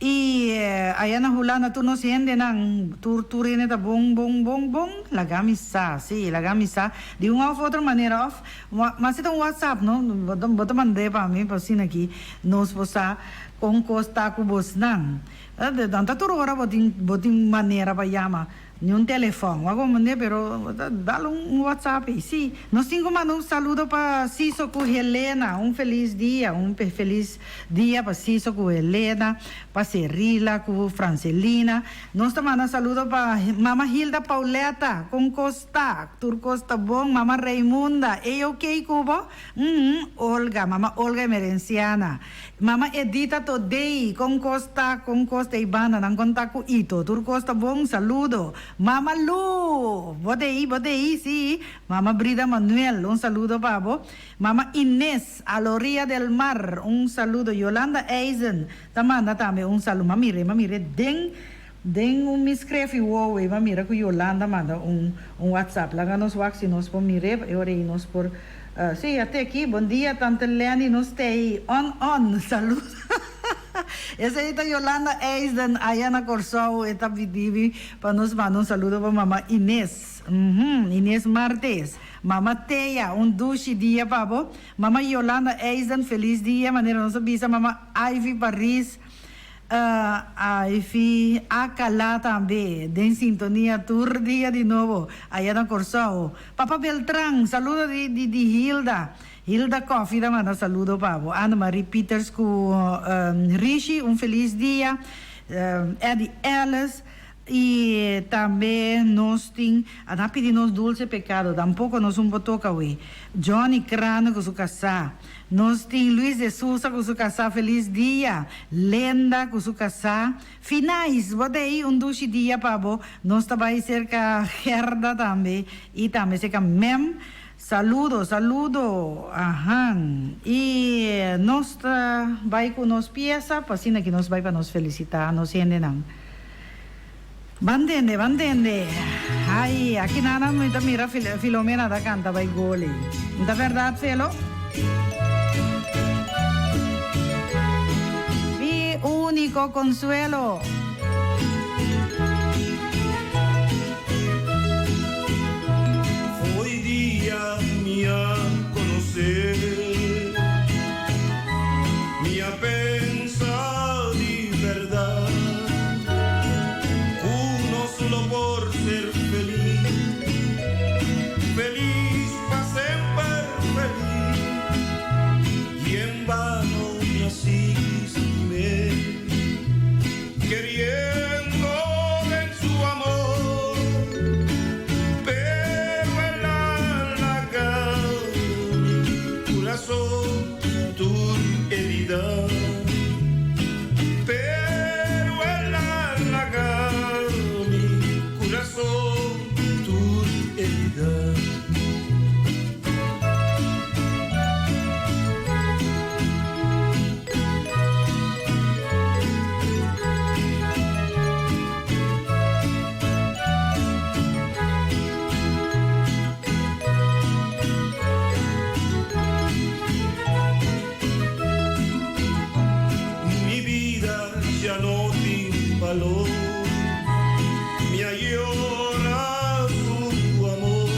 Y aya na Hulanda tur nos hendenan, tur tur hende ta bon bon bon bon, laga mi sa, si, laga mi sa di un of otro manera of mas si ta un whatsapp no, bo ta bo ta mand'é pa mi pa asina aki nos por sa con cos ta cu bosnan. Nan ta tur ora bo tin bo tin manera pa yama. Ni un telefòn. Wak bo mande pero bo ta dal un whatsapp ei. Sí, nos tin ku manda un saludo pa Siso ku Helena. Un felis dia, un felis dia pa Siso ku Helena, pa Cerila ku Francelina. Nos ta manda saludo pa Mama Hilda Pauletta, kon kos ta? Tur kos ta bon? Mama Raimunda, ei ok ku bo? Uhm, Olga, Mama Olga Emerenciana. Mama Edita Todey, kon kos ta, kon kos ta ei banda nan kon ta ku Ito, tur kos ta bon, saludo. Mama Lu, bo ta ei, bo ta ei, si. Mama Brida Manuel, un saludo pa bo. Mama Ines, a la orilla del mar, un saludo. Yolanda Eisen ta manda tambe un salu. M'a mir'é, m'a mir'é den, den un mi skrefi wowo ei, m'a mira ku Yolanda manda un, un whatsapp. Laga nos wak si nos por mir'é, e ora ei nos por. Sí, ate aki. Bon dia tante Lenny, nos tei on on. Salud. Esei ta Yolanda Eisden aya na Corsou, e ta pidi pa nos manda un saludo pa mama Ines. Uhmm, Ines Martes. Mama Thea, un dushi dia pa bo. Mama Yolanda Eisden, felis dia. Manera nos a bisa mama Ivy Paris. Ivy a cala tambe den sintonia tur dia di nobo aya na Corsou. Papa Beltran, saludo di di di Hilda. Hilda Coffie ta manda saludo pa bo. Anne Marie Pieters cu Rishi un feliz dia. Eddie Ellis y tambe nos tin a ta pidi nos dulce pecado tampoco nos un por toca we. Johnny Crane cu su casa. Nos tin Luis de Sousa cu su casa feliz dia, Lenda cu su casa, Finais bo ta ey un dushi dia pa bo, nos ta bay cerca Gerda tambe y tambe cerca Mem, saludo saludo ahan y nos ta bay cu nos pieza pa asina ki nos bay pa nos felicita nos hendenan. Ban tende, ban tende. Ai, aki nana mi ta mira Filomena ta canta bay goli. N ta verdad, Felo? Mi unico consuelo. Hoy dia mi a conoce, mi a pensa di berdad cu nos lo por ser feliz, feliz pa semper feliz. Y en vano mi a sigui stim'é, queriendo den su amor, pero el a laga mi curazon tur herida. Pero el a laga mi curazon tur herida. Mi bida ya no tin balor, mi a yora su amor,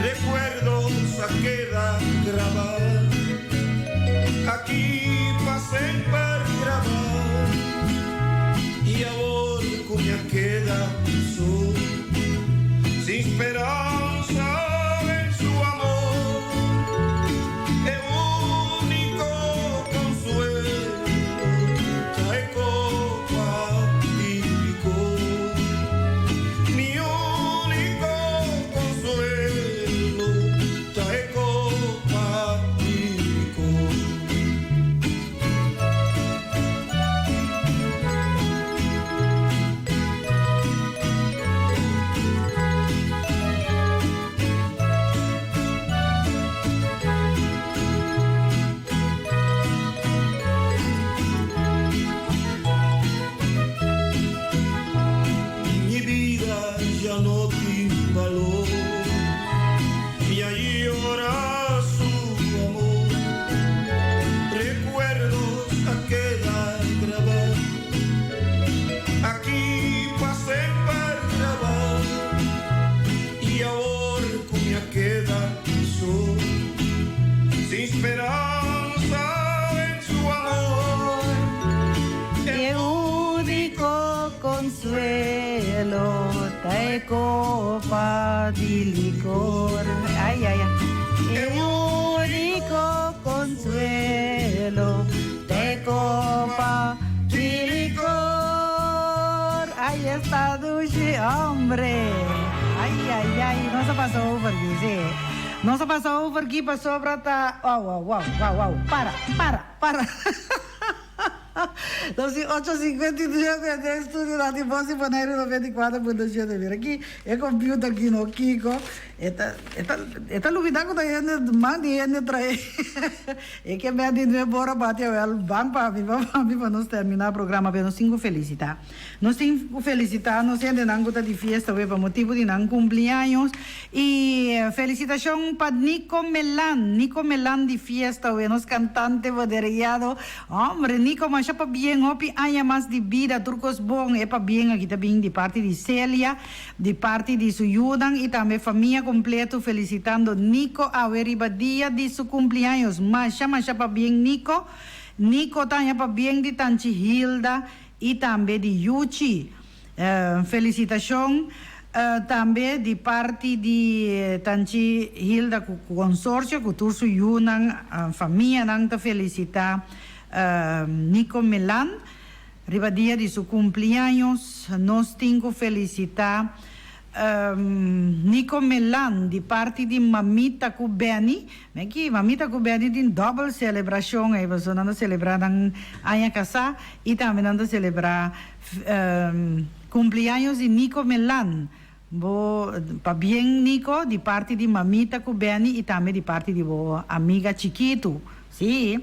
recuerdos a keda graba, aki pa semper graba, y awor cu mi a keda so, sin speranza den su amor. E único consuelo ta e copa di licor. Mi único consuelo ta e copa di licor. Consuelo ta e copa di licor. Ay, ay, ay. E único consuelo ta e copa di licor. Ay, esta dushi, hombre. Ay, ay, ay. Nos a pasa over aquí, sí. Nos a pasa over aquí pasobra ta... Wow, wow, wow, wow, wow. Para, para, para. Nos tin ocho 59 den estudio na di Bos di Boneiru 94.7. Mira aki e computer aki no kiko. E ta e ta e ta lubida ku ta hende man di hende trae. E ke mea di nuebe ora bati awel ban pa mi ban pa mi pa nos termina programa pero nos tin ku felisita. Nos tin ku felisita nos hendenan ku ta di fiesta awe pa motibu di nan kumpliaños y felisitashon pa Nico Melan Nico Melan di fiesta awe nos kantante boneriano. Hombre, Nico, masha pabien, hopi aña mas di bida, tur cos bon, e pabien aki ta bin di parti di Celia, di parti di su yunan y tambe famia completo felicitando Nico awe riba dia di su cumpleaños, masha masha pabien Nico, Nico ta aña pabien di tanchi Hilda y tambe di Yuchi. Felicitacion tambe di parti di Tanchi Hilda cu Consorcio cu tur su yunan, famianan ta felicita Nico Melan riba dia di su cumpleaños. Nos tin cu felicita Nico Melan di parti di Mamita cu Benny. Meki, Mamita cu Benny tin dobel celebracion ey pasobra nan ta celebra nan aña casa y tambe nan ta celebra Cumpleaños di Nico Melan. Bo pabien Nico di parti di mamita cu Benny y tambe di parti di bo amiga chikitu. Si.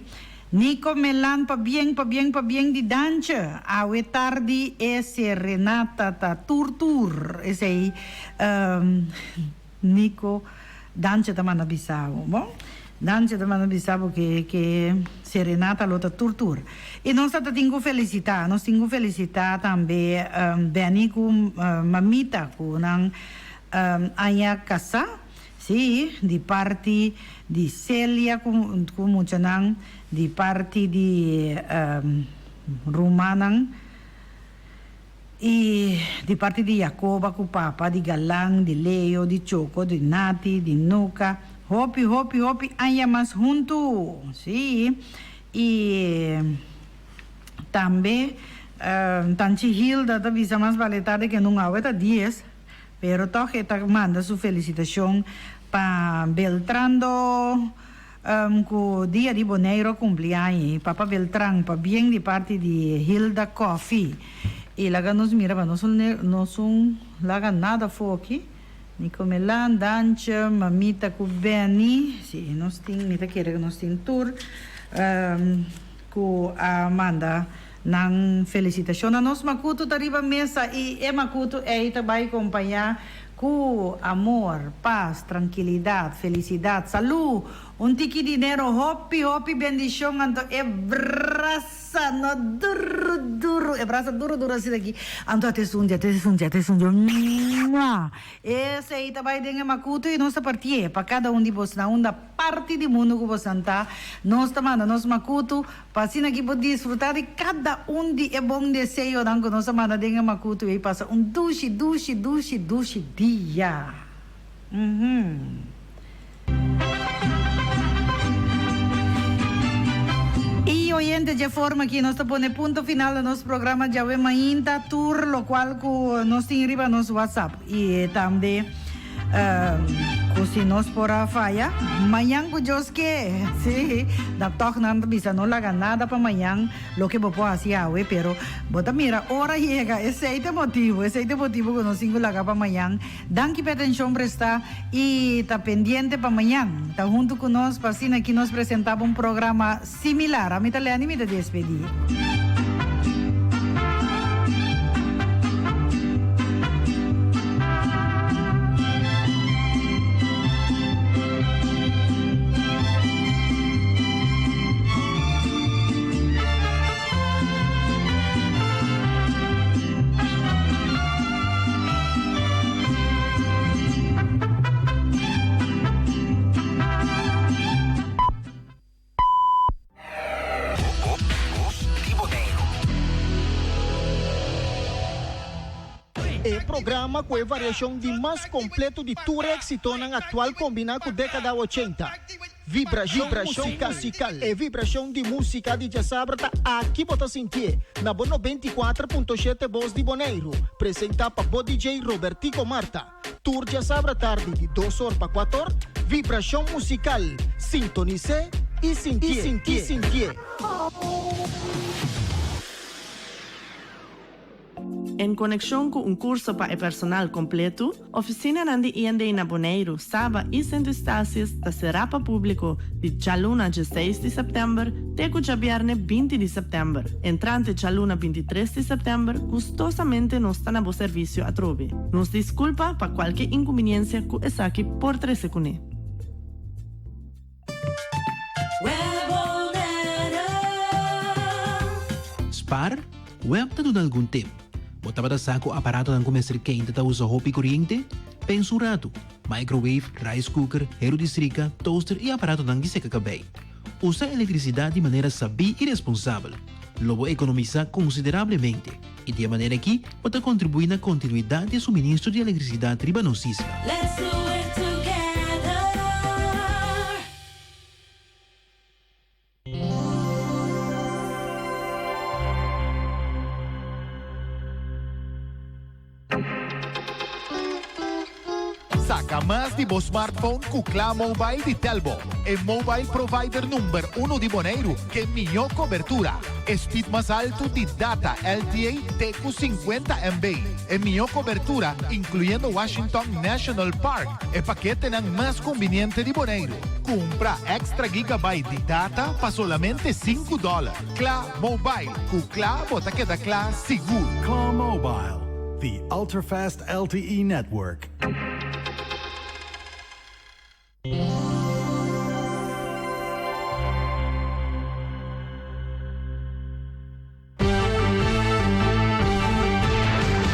Nico Melan pabien pabien pabien di Dantje. Awe tardi e serenata ta tur tur. Esey Nico, Dantje ta manda bisa bo. Bon, Dantje ta manda bisa bo ke ke serenata lo ta tur tur. I nos ta ta tin ku felisitá, nos tin ku felisitá tambe Benny ku Mamita ku nan aña kasá, sí, di parti di Celia ku ku muchanan, di parti di rumannan. I di parti di Jacoba ku papa, di Galan, di Leo, di Choco, di Nati, di Nuka, hopi, hopi, hopi aña mas huntu! Sí, i tambe Tanchi Hilda ta bisa mas bale tarde ke nunca, awe ta dies, pero tòg e ta manda su felisitashon pa Beltrando. Cu dia di Boneiro cumpli aña y Papa Beltran pabien di parti di Hilda Coffee y laga nos mira pa nos no un laga nada afo aki Nico Melan, Dantje, Mamita cu Benny si nos tin mi ta kere cu nos tin tur cu a manda nan felicitacion na nos Macuto ta riba mesa y e Macuto ey ta bay compaña Ku amor, pas, trankilidat, felisidat, salú, un tiki dinero, hopi hopi bendishon anto e brasa no duru duru, e brasa duru duru asina aki, anto a te sundia, te sundia, te sundia, mua! Esei ta bai den e makutu i nos ta partié pa kada un di bos na unda parti di mundu ku bosnan ta, nos ta manda nos makutu Pa asina ki bo disfruta di kada un di e bon deseonan ku nos a manda den e makutu ei pasa un dushi, dushi, dushi, dushi dia. Uhum. I oyente dje forma aki nos ta pone punto final na nos programa djawe mainta tur lokual ku nos tin riba nos WhatsApp i tambe. Cu si nos por a faya, mañan cu Dios ke. Sí, da toch nan ta bisa no laga nada pa mañan, loke bo por haci awe, pero bo ta mira ora yega, esey ta e motibo, esey ta e motibo cu nos tin cu laga pa mañan. Danki pa e atencion presta y ta pendiente pa mañan. Ta hunto cu nos pa asina aki nos presenta bo un programa similar. Ami ta Lenny, mi ta despedi. Bos di Boneiru. E programa ku e variashon di mas kompleto di tur e éksitonan aktual kombiná ku dékada ochenta. Vibrashon Musikal. E vibrashon di músika di djasabra ta aki bo ta sintié, na bo 94.7 Bos di Boneiru, presentá pa bo DJ Robertico Marta. Tur djasabra tardi di dos or pa kuator, Vibrashon Musikal. Sintonis'é i sintié. En konekshon ku un kurso pa e personal kompletu, ofisinanan di IND na Boneiru, Saba i Sint Eustatius ta será pa públiko di djaluna dieseis di sèptèmber te ku djabièrnè 20 di sèptèmber. Entrante djaluna 23 di sèptèmber gustosamente nos ta na bo servisio atrobe. Nos diskulpa pa kualke inkumbiniensia ku esaki por trese kuné. Spar, Web ta duna algun tip. Bo tabata sa ku aparatonan ku mester keinta ta usa hopi koriente? Pensa un ratu. Microwave, rice cooker, heru di strika, toaster i aparatonan di seka kabei. Usa elektrisidat di manera sabí i responsabel. Lo bo ekonomisá konsiderablemente i di e manera akí bo ta kontribuí na kontinuidat di e suministro di elektrisidat riba nos isla. Let's do it together. Saca mas di bo smartphone cu Kla Mobile di Telbo, e mobile provider number uno di Boneiru ke mihó cobertura, e speed mas altu di data LTE te cu 50 MB, e mihó cobertura incluyendo Washington National Park, e paketenan mas conveniente di Boneiru. Cumpra extra gigabyte di data pa solamente sinku dollar. Kla Mobile, cu kla bo ta keda kla sigur. Kla Mobile, the ultra-fast LTE network.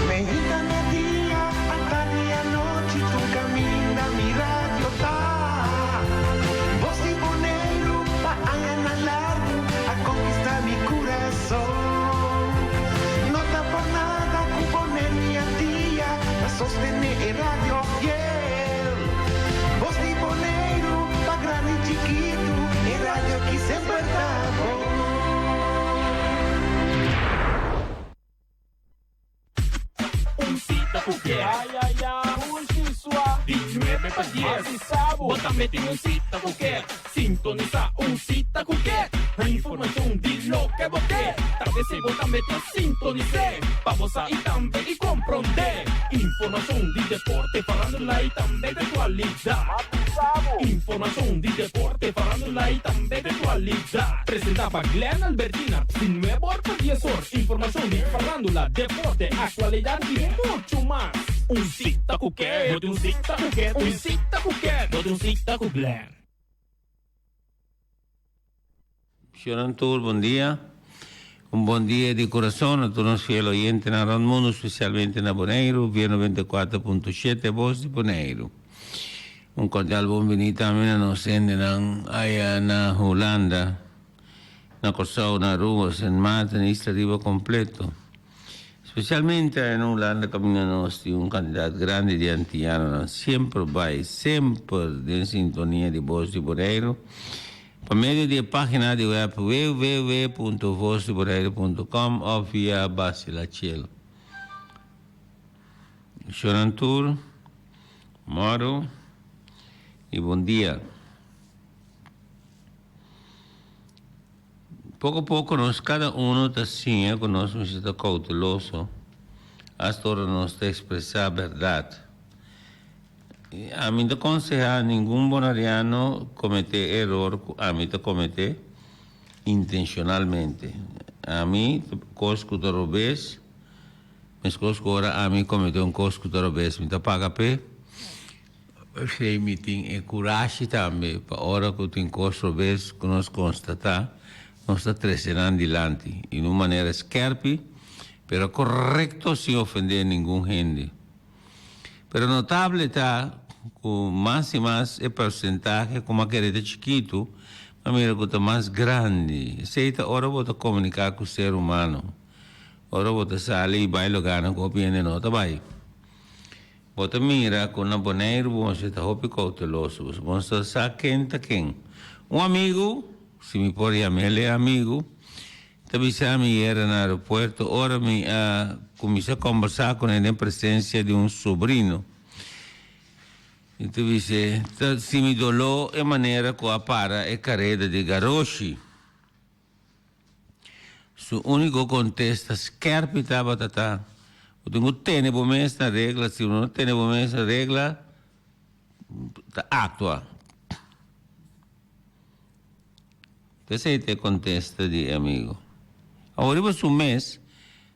Meinta media, atardi anochi, tur caminda mi radio ta. Bos di Boneiru pa añanan largu a conquista mi curason. No ta por nada cu Boneiru i Antia ta sostene e radio fiel. Bos di Boneiru pa grandi i chikitu, e radio ki semper ta bon. Un sita ku ke. Ay ay ay, Pulsi sua. Di nuebe pa dies. Masi sabu. Bo tambe tin un sita ku ke. Sintonisá un sita ku ke. Informashon di loke bo ke. Ta p'esei bo tambe ta sintonis'é. Pa bo sa i tambe i komprondé. Informashon di deporte, farándula i tambe di aktualidat. Masi sabu. Informashon di deporte, farándula i tambe di aktualidat. Presentá pa Glenn Albertina, di nuebe or pa dies or. Informashon di farándula, deporte, aktualidat i muchu mas. Un sita ku ke, bo tin un sita ku ke, un sita ku ke, bo tin un sita ku Glenn. Señornan tur, bon dia. Un bon dia di kurason na tur nos fiel oyentenan rònt mundu, spesialmente na Boneiru, via 94.7 Bos di Boneiru. Un kordial bon bini tambe na nos hendenan aya na Hulanda, na Kòrsou, na Aruba, Sint Maarten, Isla Riba kompleto. Spesialmente aya na Hulanda kaminda nos tin un kantidat grandi di antianonan semper bai, semper den sintonia di Bos di Boneiru. Pa medio di e página di web www.vosdiboneiru.com òf via Basila Chel. Shonan tur, mòru i bon dia. Poko poko nos kada uno ta siña ku nos mester ta kouteloso asta ora nos ta ekspresá bèrdat. Ami no ta konsehá ningun bonariano kometé e eror ku ami ta kometé intenshonalmente. Ami ta kos ku ta robes, meskos ku ora ami kometé un kos ku ta robes mi ta paga p'e. P'esei mi tin e kurashi tambe pa ora ku tin kos robes ku nos konstatá, nos ta trese nan dilanti i na un manera skèrpi pero korekto sin ofendé ningun hende. Pero notable ta ku mas i mas e porsentahe ku a kere ta chikitu, m'a mira ku ta mas grandi. Esei ta ora bo ta komuniká ku ser humano. Ora bo ta sali i bai lugarnan ku hopi hende no ta bai. Bo ta mira ku na Boneiru bo mester ta hopi kouteloso, pasobra bo no sa sa ken ta ken. Un amigu, si mi por yam'el e amigu, ta bisa mi yera na aeropuerto ora mi a kuminsá kòmbersá kuné den presensia di un sobrino. Mi ta bis'é, Ta si mi doló e manera ku a para e kareda di garoshi. Su úniko kontesta skèrpi tabata ta, Bo tin ku tene bo mes na regla, si bo no tene bo mes na regla, ta aktua. Esei ta e kontesta di e amigu. Awor riba su mes,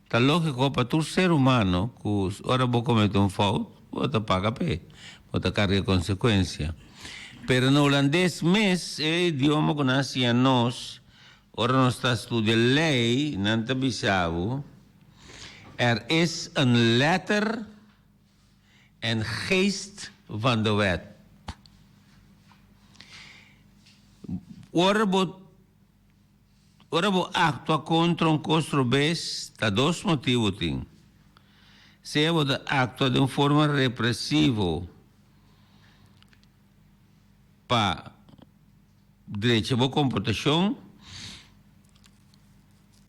ta lógiko pa tur ser humano ku ora bo komete un fout, bo ta paga p'e, bo ta karga e konsekuensia. Pero na hulandes mes, e idioma ku nan a siña nos, Ora nos ta studia ley, nan ta bisa bo, Er is een letter en geest van de wet. Ora bo ora bo actua contra un cos robes, ta dos motibo tin. Sea bo ta actua den un forma represivo pa. Drecha bo komportashon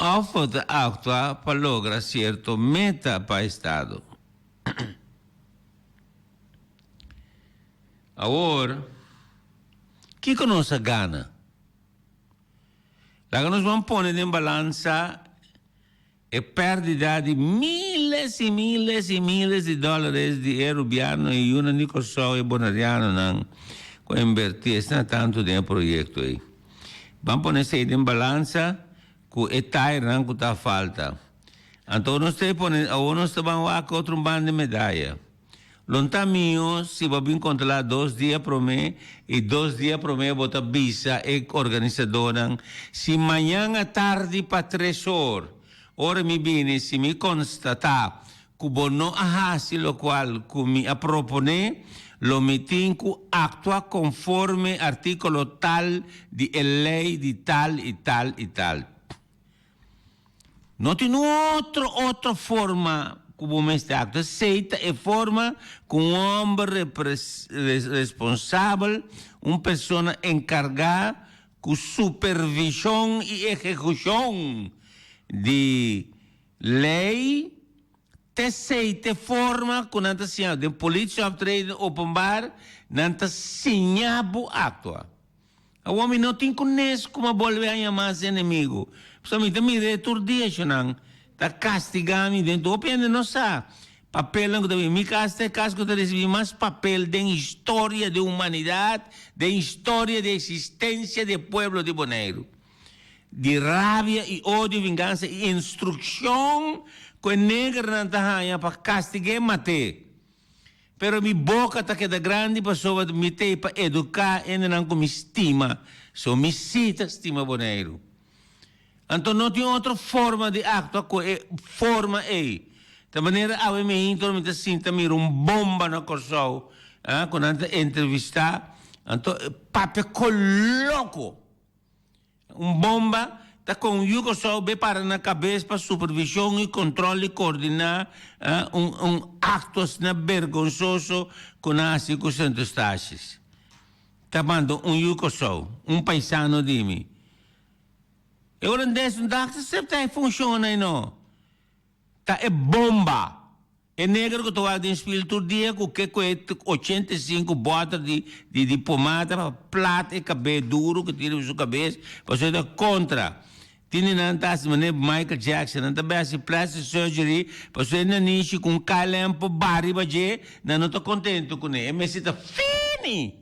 òf bo ta aktua pa logra sierto meta pa estado. Awor, kiko nos a gana? Laga nos ban pone den balansa E pèrdida di miles i miles i miles di dòlares di e rubiano i yunan di Kòrsou i bonerianonan ku a invertí asina tantu den e proyekto ei. Ban pone esei den balansa ku e tairnan ku ta falta. Anto nos ta pone awor nos ta ban wak otro un ban di medaya. Lo nta mihó si bo bin kontrolá dos dia promé i dos dia promé bo ta bisa e organisadónan si mañan atardi pa tres or, ora mi bini si mi konstatá ku bo no a hasi lokual ku mi a proponé, lo mi tin ku aktua konforme artíkulo tal di e lei di tal i tal i tal. No tin otro otro forma ku bo mester aktua. Esei ta e forma ku un hòmber responsabel, un persona enkargá ku supervishon i ehekushon di lei, ta esei ta e forma ku nan ta siña. Den politieoptreden openbaar nan ta siña bo aktua. Awor mi no tin ku nes ku m'a bolbe haña mas enemigu, pasobra mi ta mira e tur dia eshonan ta kastigá mi den tur. Hopi hende no sa papelnan ku ta bini. Mi kas ta e kas ku ta risibí mas papel den historia di humanidat, den historia di eksistensia di e pueblo di Boneiru. Di rabia i odio, vingansa i instrukshon ku e negernan ta haña pa kastig'é mat'é. Pero mi boka ta keda grandi pasobra mi t'ei pa eduká hendenan ku mi stima. So mi sí ta stima Boneiru. Anto no tin otro forma di aktua ku e forma ei. Ta manera awe mi intro mi ta sinta mira un bomba na Kòrsou, ah, ku nan ta entrevistá, anto papia koloko. Un bomba ta kon yu Kòrsou be para na kabes pa supervishon i kontròl i koordiná un un akto asina bergonsoso ku nan hasi ku Sint Eustatius. Ta manda un yu Kòrsou, un paisano di mi. E holandes no ta aseptá e funshon ei no. Ta e bomba. E negro ku ta wak den spil tur dia ku ke ku e 85 bòter di di di pomada pa plat e kabé duru ku tin riba su kabes pasobra e ta kontra. Tin di nan ta hasi manera Michael Jackson, nan ta bai hasi plastic surgery pasobra e nanishi ku un KLM por baha riba dje, nan no ta kontentu kuné. E mester ta fini!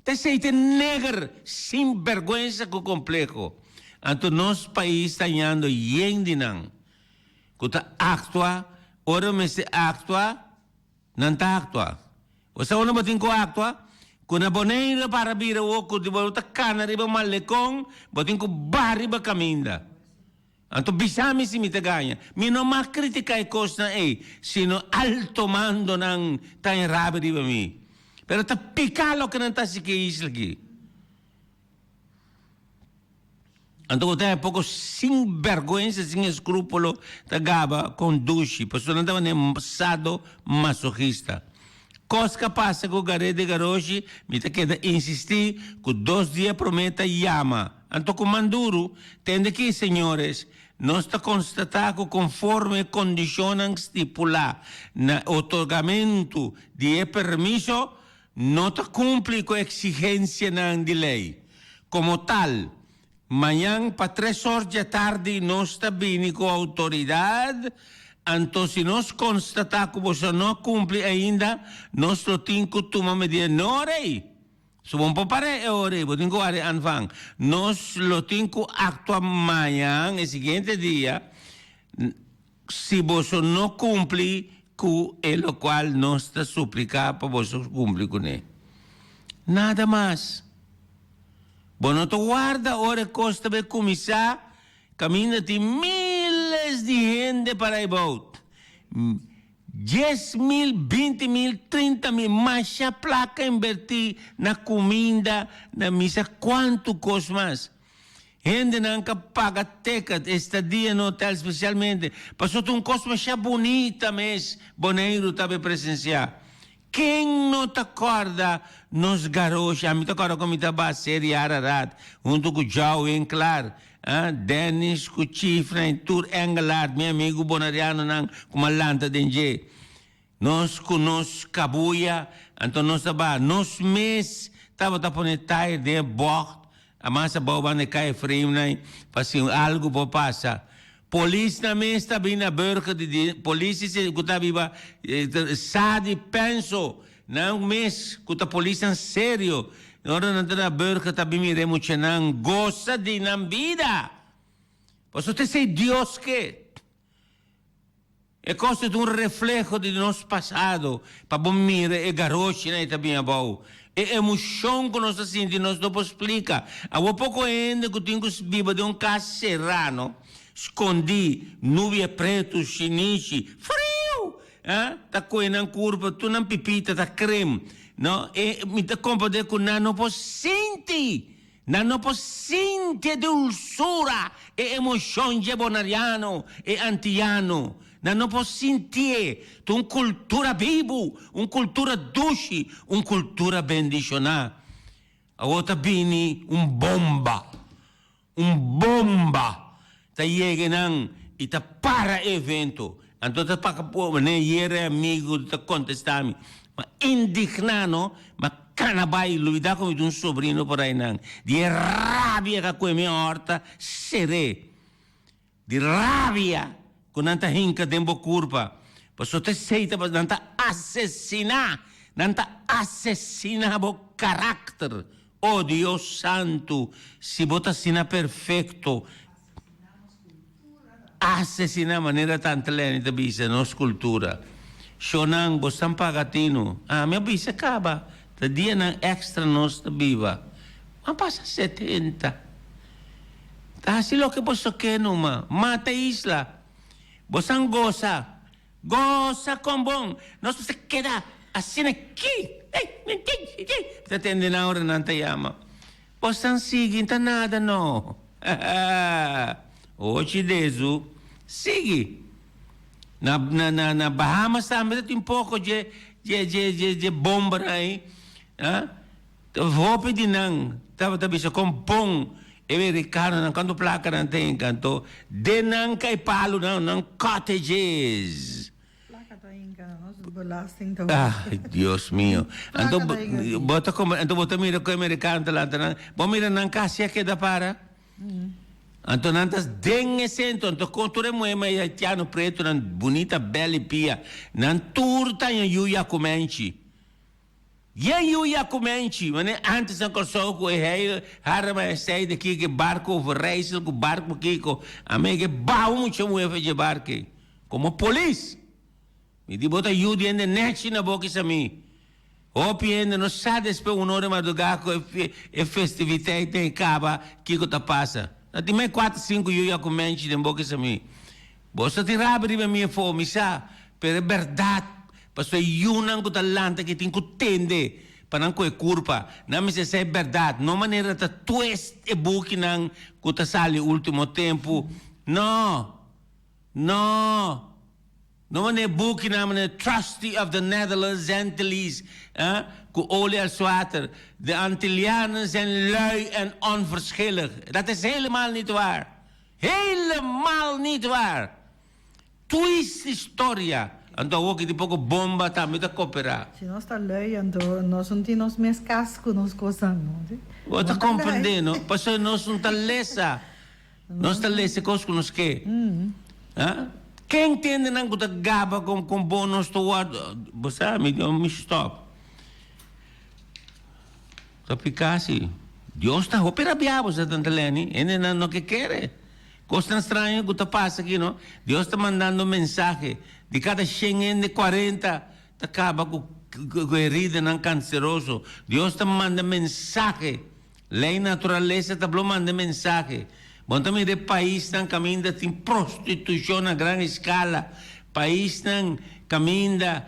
Ta esei ta e neger sin bèrgwensa ku kompleho. Anto nos pais ta hañando yen di nan. Ku ta aktua ora mester aktua, nan ta aktua. Bo sa unda bo tin ku aktua? Ku na Boneiru para bira wou ku bo ta kana riba malekon, bo tin ku baha riba kaminda. Anto bisa mi si mi ta gaña. Mi no mag kritiká e kosnan ei, sino alto mandonan ta en rabia riba mi. Pero ta piká loke nan ta hasi ku e isla aki. Anto bo ta e poko sin bergwensa, sin eskrúpulo ta gaba kon dushi, pasobra nan tabata sado masochista. Kos ka pasa ku Garé di Garoshi, mi ta keda insistí ku dos dia promé ta yama. Anto ku man duru, tende ki, señores, nos ta konstatá ku konforme e kondishonnan stipulá na otorgamentu di e permiso, no ta kumpli ku eksigensianan di lei. Komo tal, mañan pa tres or djatardi nos ta bini ku outoridat, anto si nos konstatá ku boso no a kumpli ainda, nos lo tin ku tuma medida. No, rei! So bo por para e ora ei, bo tin ku wari anfang. Nos lo tin ku aktua mañan, e siguiente dia, si boso no kumpli ku e lokual nos ta supliká pa boso kumpli kuné. Nada mas. Bo no ta warda ora e kos ta bai kuminsá, kaminda tin míles di hende para e bout. 10.000, 20.000, 30.000, masha plaka inbertí na kuminda, na misa, kuantu kos mas. Hendenan ka paga ticket, estadia na hotel spesialmente, pasobra ta un kos masha bunita mes Boneiru ta be presensiá. Ken no ta kòrda nos garoshi? Ami ta kòrda kon mi ta ba Seri Ararat huntu ku Joe Winklar, Dennis ku Chifna i tur Engelhard, mi amigu bonerianonan ku m'a lanta den dje. Nos ku nos kabuya, anto nos ta ba. Nos mes tabata pone tayer den e bògt, mas abou banda e kaya Efraimnan pa si algu por pasa. Polisnan mes ta bin na burger di di polis di ku ta biba sa di penso nan mes ku ta polisnan serio ora nan ta na burger ta bin mira e muchanan gosa di nan bida pasobra ta esei Dios ke. E kos ta un refleho di nos pasado pa bo mira e garoshinan e ta bin abou. E emoshon ku nos ta sinti nos no por splika. Awor poko hende ku tin ku biba den un kas será no, skondí, nubia pretu, shinishi, friu! Ah, ta kohe nan kurpa, tur nan pipita ta krem. No, e mi ta komprendé ku nan no por sinti. Nan no por sinti e dulsura, e emocion dje bonariano, e antiyano. Nan no por sintié. Ta un cultura bibu, un cultura dushi, un cultura bendicioná. Awor ta bini un bomba, un bomba ta yega nan i ta para e evento. Anto ta paka ne yera e amigu ta kontestá mi, ma indigná no, ma kana bai lubidá ku mi tin un sobrino por ainan. Di e rabia ka kue mi horta ser'é. Di rabia ku nan ta hinka den bo kurpa. Pasobra ta esei ta nan ta asesiná, nan ta asesiná bo karakter. O Dios santu, si bo ta asina perfekto, Asesiná manera tante Leni ta bisa nos kultura. Shownan bo stan paga tinu. Ami a bisa kaba ta dianan extra nos ta biba. Ma pasa 70. Ta hasi loke boso ke numa. Mata isla. Bo san gosa. Gosa kon bon. Nos mester keda asina ki. Ta tende nan ora nan ta yama. Bosnan sigui ta nada no. Ochi dezu sigui. Na na na na Bahamas tambe ta tin poko dje dje dje dje dje bombernan ei. Ah hopi di nan tabata bisa kon bon e merikanonan kantu plaka nan tin kanto den nan kai palunan nan cottages. Placa ta hinca na nos belasting ta hopi. Ay, Dios mio. Anto bo ta come, anto bo ta mira cu americano ta lanta nan, bo mira nan casi a keda para. Anto nan ta den e centro, anto con tur e muhe mai haitiano preto nan bunita bel y pia, nan tur ta ña yu yacumenchi. Yen yu yacumenchi, mane antes na Corsou cu e hei hara majesteit aki ke barco Overijssel cu barco kico, a me ke baho mucha muhe fe dje barke. Como polis, mi di bo ta yu di hende nechi na bo kisa mi. Hopi hende no sa despues un ora di madruga cu e festiviteit den caba kico ta pasa. Na tin mai cuater cinco yu ya cu menchi den bo kisa mi. Boso tin rabia riba mi efo, mi sa, pero e berdad, pasobra e yunan cu ta lanta aki tin cu tende pa nan coge curpa. Nan mester sa e berdad, no manera ta twist e bukinan cu ta sali ultimo tempo. No! No! No manera bukinan manera Trustee of the Netherlands Antilles, eh, ku olie als water. De Antillianen zijn lui en onverschillig. Dat is helemaal niet waar. Helemaal niet waar. Twist historia. Anto awor ki tin poko bomba tambe ta koperá. Si nos ta lui anto nos no tin nos mes kas ku nos kosnan no. Bo ta komprendé no? Pasobra nos no ta lesa. Nos ta lesa e kos ku nos ke. Ha? Ken tende nan ku ta gaba kon kon bon nos ta wòrdu? Bo sa mi di mi stòp. Ta pika si. Dios ta hopi rabiá bo sa tanta Lenny. Hendenan no ke kere. Kosnan straño ku ta pasa aki no. Dios ta mandando mensahe. Di kada shen hende kuarenta ta kaba ku ku heridanan kanseroso. Dios ta manda mensahe. Lei naturalesa ta blo manda mensahe. Bo ta mira e paisnan kaminda tin prostitushon na gran eskala, paisnan kaminda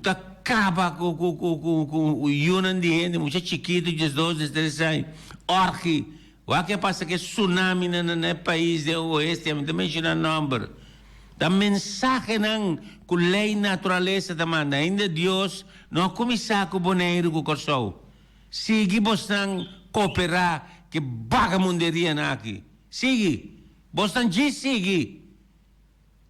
ta kaba ku ku ku ku ku yunan di hende, mucha chikitu diesdos, diestres aña, orgi. Wak ke a pasa ku e tsunami na na e pais den oeste, ami ta menshona nòmber. Ta mensahenan ku lei naturalesa ta manda. Ainda Dios no a kuminsá ku Boneiru ku Kòrsou. Sigui bosnan kooperá ku e bagamunderianan aki. Sigui! Bosnan djis sigui!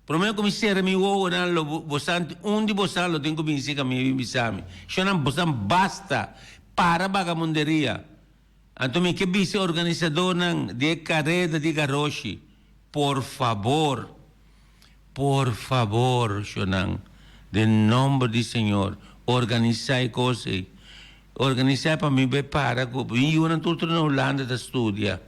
Promé ku mi sera mi wowonan lo bosnan un di bosnan lo tin ku bin sika mi i bin bisa mi, Shonnan, bosnan basta! Para bagamunderia! Anto mi ke bisa e organisadornan di e kareda di garoshi, Por fabor! Por fabor, shonnan, den nomber di Señor, organisá e kos ei. Organisá pa mi bai para ku mi yunan tur tur na Hulanda ta studia.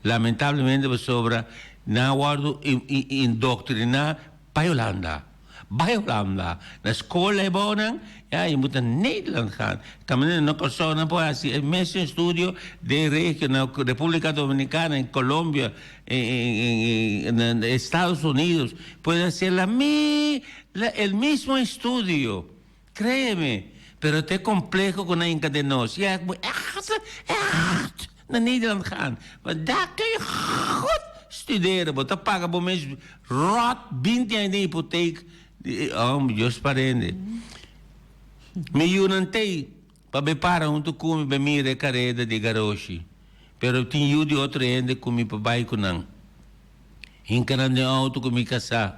Lamentablemente pasobra nan a wòrdu indoktriná bai Hulanda. Bai Hulanda. Na skol ei bou nan, ya, je moet naar Nederland gaan. Kaminda na Kòrsou nan por hasi e mesun estudio den regio, na Repúblika Dominikana, en Colombia, en Estados Unidos puede hacer la mi el mismo estudio créeme pero ta e complejo cu nan hinca den nos ja ik moet echt echt naar Nederland gaan want daar kun je goed studeren bo ta paga bo mes rot binti aña den hipoteek oh Dios parende mi yunan tey pa be para hunto cu mi be mira e careda di garoshi. Pero tin yu di otro hende ku mi pa bai ku nan. Hinka nan den outo ku mi kasá.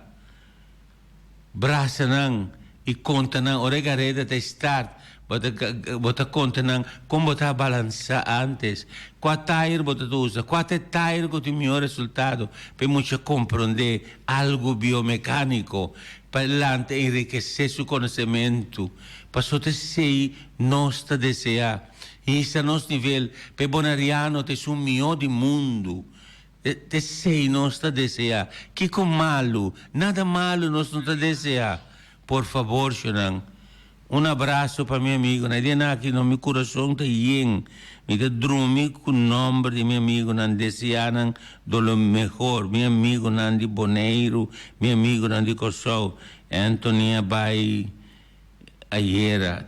Brasa nan i konta nan ora e gareda ta start, bo ta bo ta konta nan kon bo ta balansá ántes, kua tayer bo ta usa, kua ta e tayer ku tin mihó resultado pa e mucha komprondé algu biomekániko pa e lanta enrikesé su konosementu. Pasobra esei nos ta deseá. Hisa nos nivel pa e boneriano ta esun mihó di mundu. Ta esei nos ta deseá. Kiko malu? Nada malu nos no ta deseá. Por fabor, shonnan, un abraso pa mi amigunan. E dianan aki no, mi kurason ta yen. Mi ta drumi ku nòmber di mi amigunan, deseá nan do lo mehor. Mi amigunan di Boneiru, mi amigunan di Kòrsou. Anthony a bai. Ayera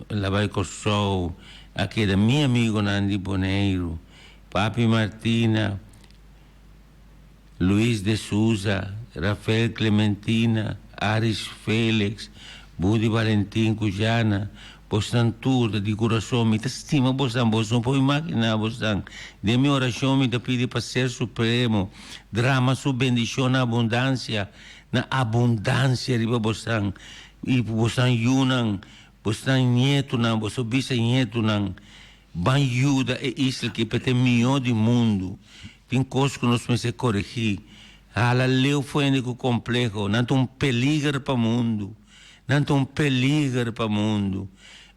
el a bai Kòrsou, a keda mi amigonan di Boneiru, Papi Martina, Luis de Souza, Rafael Clementina, Aris Felix, Budi Valentin ku Jana, bosnan tur ta di kurason, mi ta stima bosnan, bos no por imaginá bosnan. Den mi orashon mi ta pidi pa Ser Supremo drama su bendishon na abundansia Na abundansia riba bosnan i bosnan yunan, bosnan nietunan, boso bisañetunan. Ban yuda e isla ki pa ta e mihó di mundu. Tin kos ku nos mester koregí. Hala leu for hende ku kompleho. Nan ta un peliger pa mundu. Nan ta un peliger pa mundu.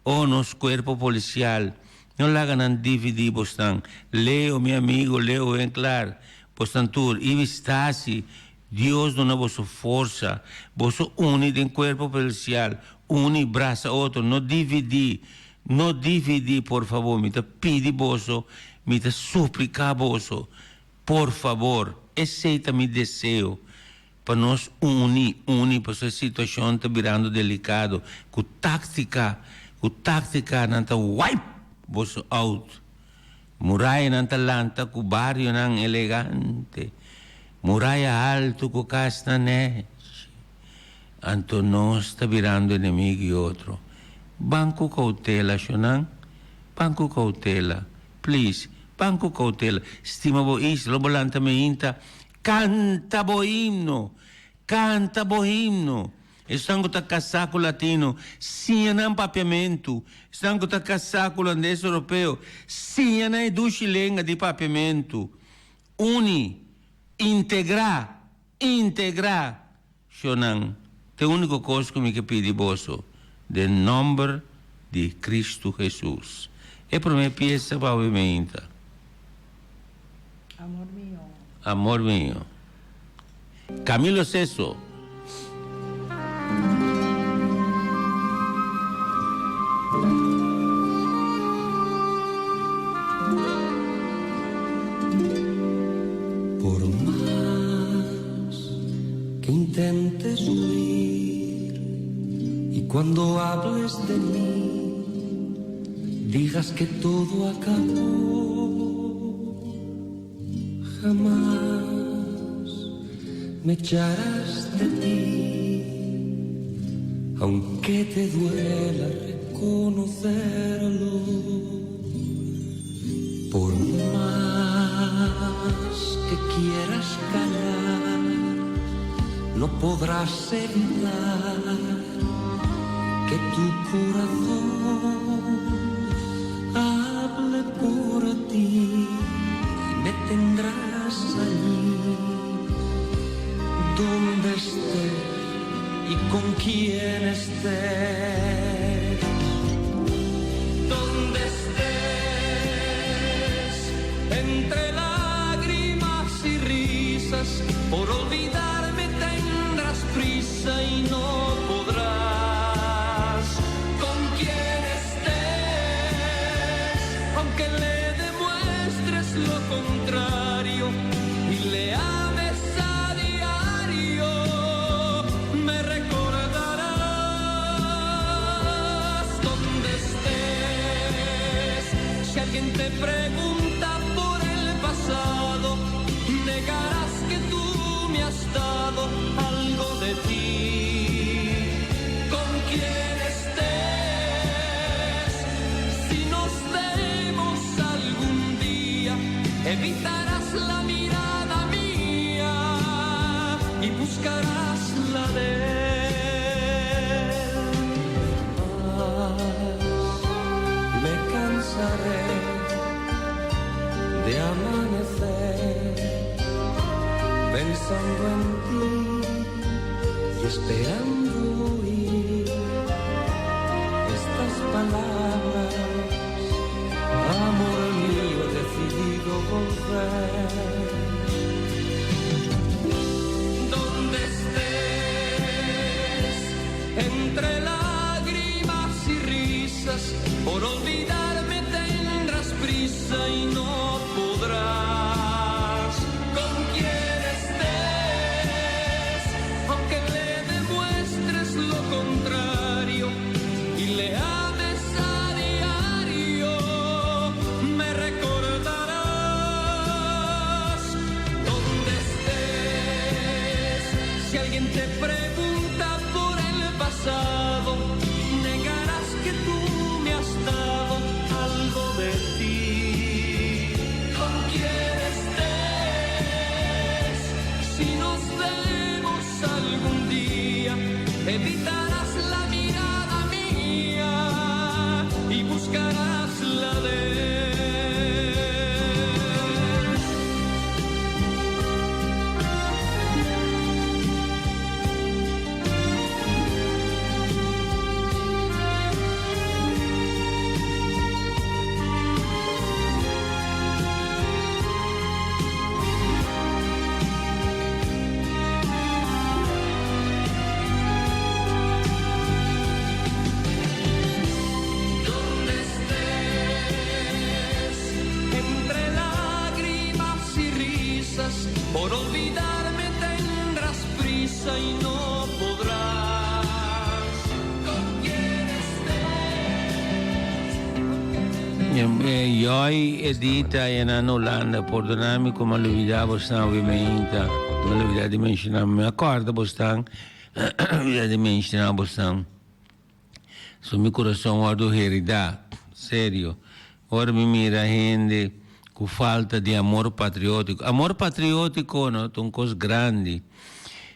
Oh, nos kuerpo polisial, no laga nan dividí bosnan. Leo, mi amigo Leo Winklaar, bosnan tur, Ibi Stasi, Dios duna boso forsa, boso uni den cuerpo policial, uni, brasa otro, no dividi, no dividi por fabor, mi ta pidi boso, mi ta suplica boso, por fabor, esey ta mi deseo, pa nos uni, uni, pasobra e situacion ta birando delicado, cu tactica, cu tactica nan ta wipe boso out. Murayanan ta lanta ku barionan elegante, muraya haltu ku kasnan nechi. Anto nos ta birando enemigo di otro. Ban ku koutela, shonnan. Ban ku koutela. Please, ban ku koutela. Stima bo isla, lo bo lanta meinta, kanta bo himno! Kanta bo himno! Esnan ku ta kasá ku latino, siña nan papiamentu. Esnan ku ta kasá ku hulandes europeo, siña nan e dushi lenga di papiamentu. Uni, integrá, integrá! Shonnan, ta e úniko kos ku mi ke pidi boso, den nòmber di Kristu Hesus. E promé piesa pa awe meinta. Amor mio. Amor mio. Camilo Sesto. Por mas que intentes huir y cuando hables de mí digas que todo acabó, jamás me echarás de ti, aunque te duela reconocerlo. Por más que quieras callar, no podrás evitar que tu corazón hable por ti y me tendrás allí donde estés y con quien estés. Donde estés, entre lágrimas y risas, por olvidarme tendrás prisa y no podrás. Con quien estés, aunque le demuestres lo contrario y le ames a diario, me recordarás donde estés. Si alguien te pregunta por el pasado, negarás que tú me has dado algo de ti. Con quien estés, si nos vemos algún día, evitarás la mirada mía y buscarás la de él. Mas me cansaré de amanecer pensando en ti y esperando oír estas palabras. Amor mío, he decidido volver. Donde estés, entre lágrimas y risas, por olvidarme tendrás prisa y no podrás. Con quien estés, aunque le demuestres lo contrario y le ames a diario, me recordarás. Donde estés, si alguien te pregunta por el pasado, negarás que tú me has dado algo de ti. Con quien estés, si nos vemos algún día, evitarás la mirada mía y buscarás la de él. Donde estés, entre lágrimas y risas, por olvidarme tendrás prisa y no podrás. Con quien estés. Joy Edita na Hulanda, pordona mi cu mi a lubida bosnan obviamente. Mi a lubida di menciona, mi a corda bosnan. Mi a mencioná bosan. So mi kurason wòrdu heridá, serio, ora mi mira hende ku falta di amor patriótiko. Amor patriótiko no ta un kos grandi,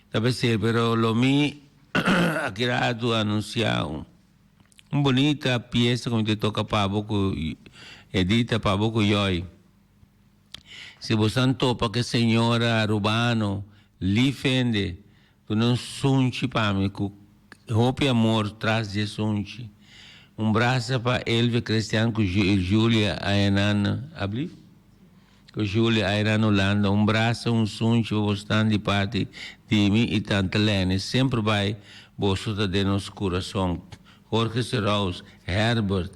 ta p'esei, pero lo mi a kira atu anunsiá un bunita piesa ku mi ta toka pa bo ku Edita, pa bo ku Yoy. Si bosan topa ku e señora arubano Lee Fende, Duna un sunchi pa mi ku hopi amor tras di e sunchi. Un brasa pa Elvia Christian ku Julia ayanan ablief? Ku Julia ayanan Hulanda. Un brasa un sunchi pa bosnan di parti di mi i tanta Lenny. Semper bai boso ta den nos kurason. Jorge Seraus, Herbert,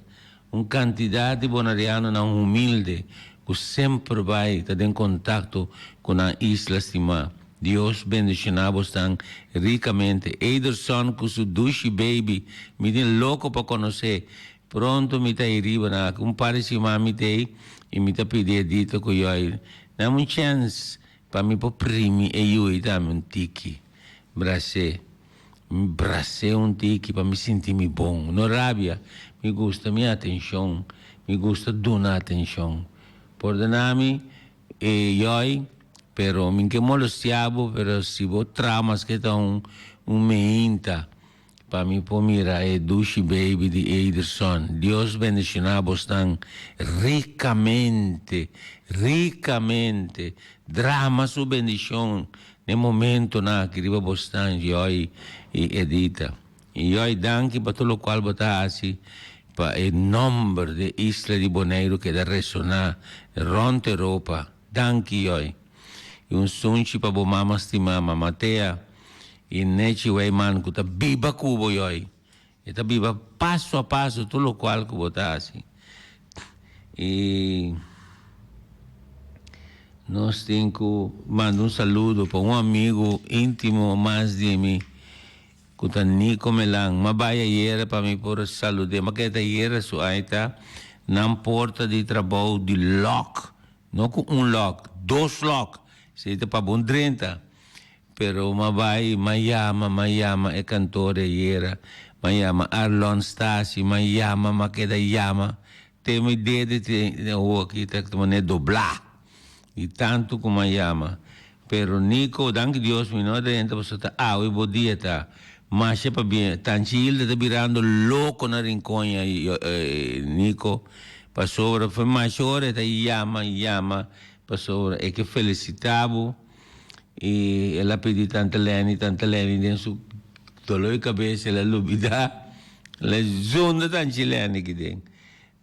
un kantidat di bonerianonan humilde ku semper bai ta den kontakto ku nan isla stimá. Dios bendishoná bosnan rikamente. Ederson ku su dushi baby, mi tin loko pa konosé. Pronto mi ta ei riba nan. Aki un par di siman mi ta ei i mi ta pidi Edita ku Yoy nan un chèns pa mi por primi e yu ei tambe un tiki. Bras'é. Mi bras'é un tiki pa mi sinti mi bon. No rabia. Mi gusta mi atenshon. Mi gusta duna atenshon. Pordoná mi, e Yoy, pero mi ke molestiá bo, pero si bo traha maske ta un un meinta pa mi por mira e dushi baby di Ederson. Dios bendishoná bosnan rikamente, rikamente. Drama su bendishon n'e momentonan aki riba bosnan, Yoy i Edita. I Yoy, danki pa tur lokual bo ta hasi pa e nòmber di e isla di Boneiru keda resoná rònt Europa. Danki, Yoy. I un sunchi pa bo mama stimá, Mama Tea i Nechi Weyman ku ta biba ku bo, Yoy. E ta biba paso a paso tur lokual ku bo ta hasi. I nos tin ku manda un saludo pa un amigu íntimo mas di mi. Ku ta Nico Melan. M'a bai ayera pa mi por salud'é. M'a keda ayera su aita nan porta di trabou di lòk. No ku un lòk, dos lòk. Esei ta pa bon drenta. Pero m'a bai, m'a yama, m'a yama e kantor ayera. M'a yama Arlon Stasi, m'a yama, m'a keda yama. Te mi dede te hoki ta manera doblá. Di tantu ku m'a yama. Pero Nico, danki Dios mi no a drenta pasobra ta awe bo dia ta masha pabia. Tanchi Hilda ta birando loko na Rincon ya Nico pasobra for masha ora e ta yama yama pasobra e ke felicita bo y el a pidi tanta Lenny tanta Lenny den su dolor di cabeza el a lubida el a zunda tanchi Lenny kiden.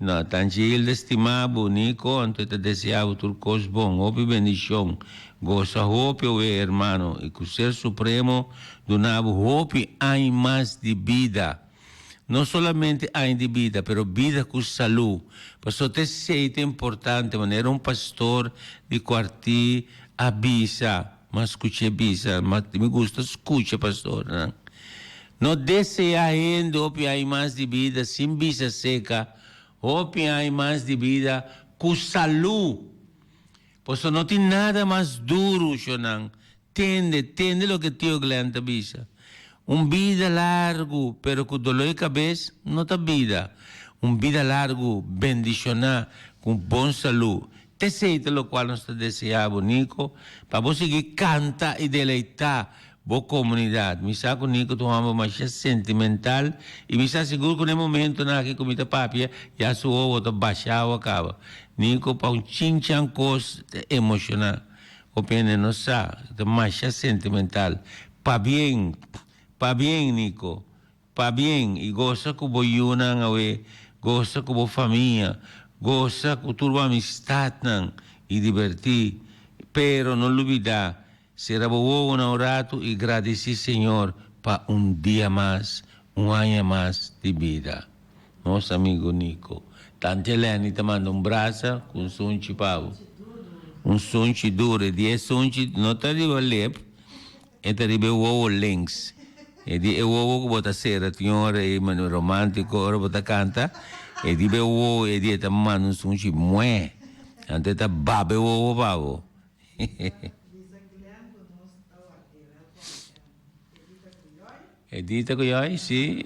No, Tanchi Hilda stima bo, Nico, anto e ta desea bo tur cos bon. Hopi bendicion. Gosa hopi owe, hermano, y cu Ser Supremo duna bo hopi añ mas di bida. No solamente añ di bida, pero bida cu salu. Pasobra ta esey ta importante, manera un pastor di cuarti a bisa. M'a scuch'e bisa, ma mi gusta scucha pastornan. No desea hende hopi aña mas di bida sin bisa seca, hopi aña mas di bida cu salu. Pasobra no tin nada mas duru, shonan. Tende, tende loke Tio Glenn ta bisa. Un bida largu pero cu dolor di cabes no ta bida. Un bida largu bendiciona cu bon salu. T'esey ta locual nos ta desea bo, Nico, pa bo sigui canta y deleita bo comunidad. Mi sa cu Nico ta un homber masha sentimental y mi sa sigur cu n'e momentonan aki cu mi ta papia ya su wowo ta basha awa caba. Nico pa un chinchan cos ta emociona. Hopi hende no sa, ta masha sentimental. Pabien, pabien Nico, pabien y gosa cu bo yunan awe, gosa cu bo famia, gosa cu tur bo amistadnan y diberti. Pero no lubida, cera bo wowonan un rato y gradici Señor pa un dia mas, un aña mas di bida. Nos amigo Nico. Tante Lenny ta manda un brasa cu un sunchi pa bo. Un sunchi duro. E di e sunchi no ta riba lip, e ta riba e wowo links. E di e wowo cu bo ta cera tin ora e manera romantico ora bo ta canta, e riba e wowo e di e ta manda un sunchi mueh. Anto e ta baba e wowo pa bo. Edita ku Joy, si.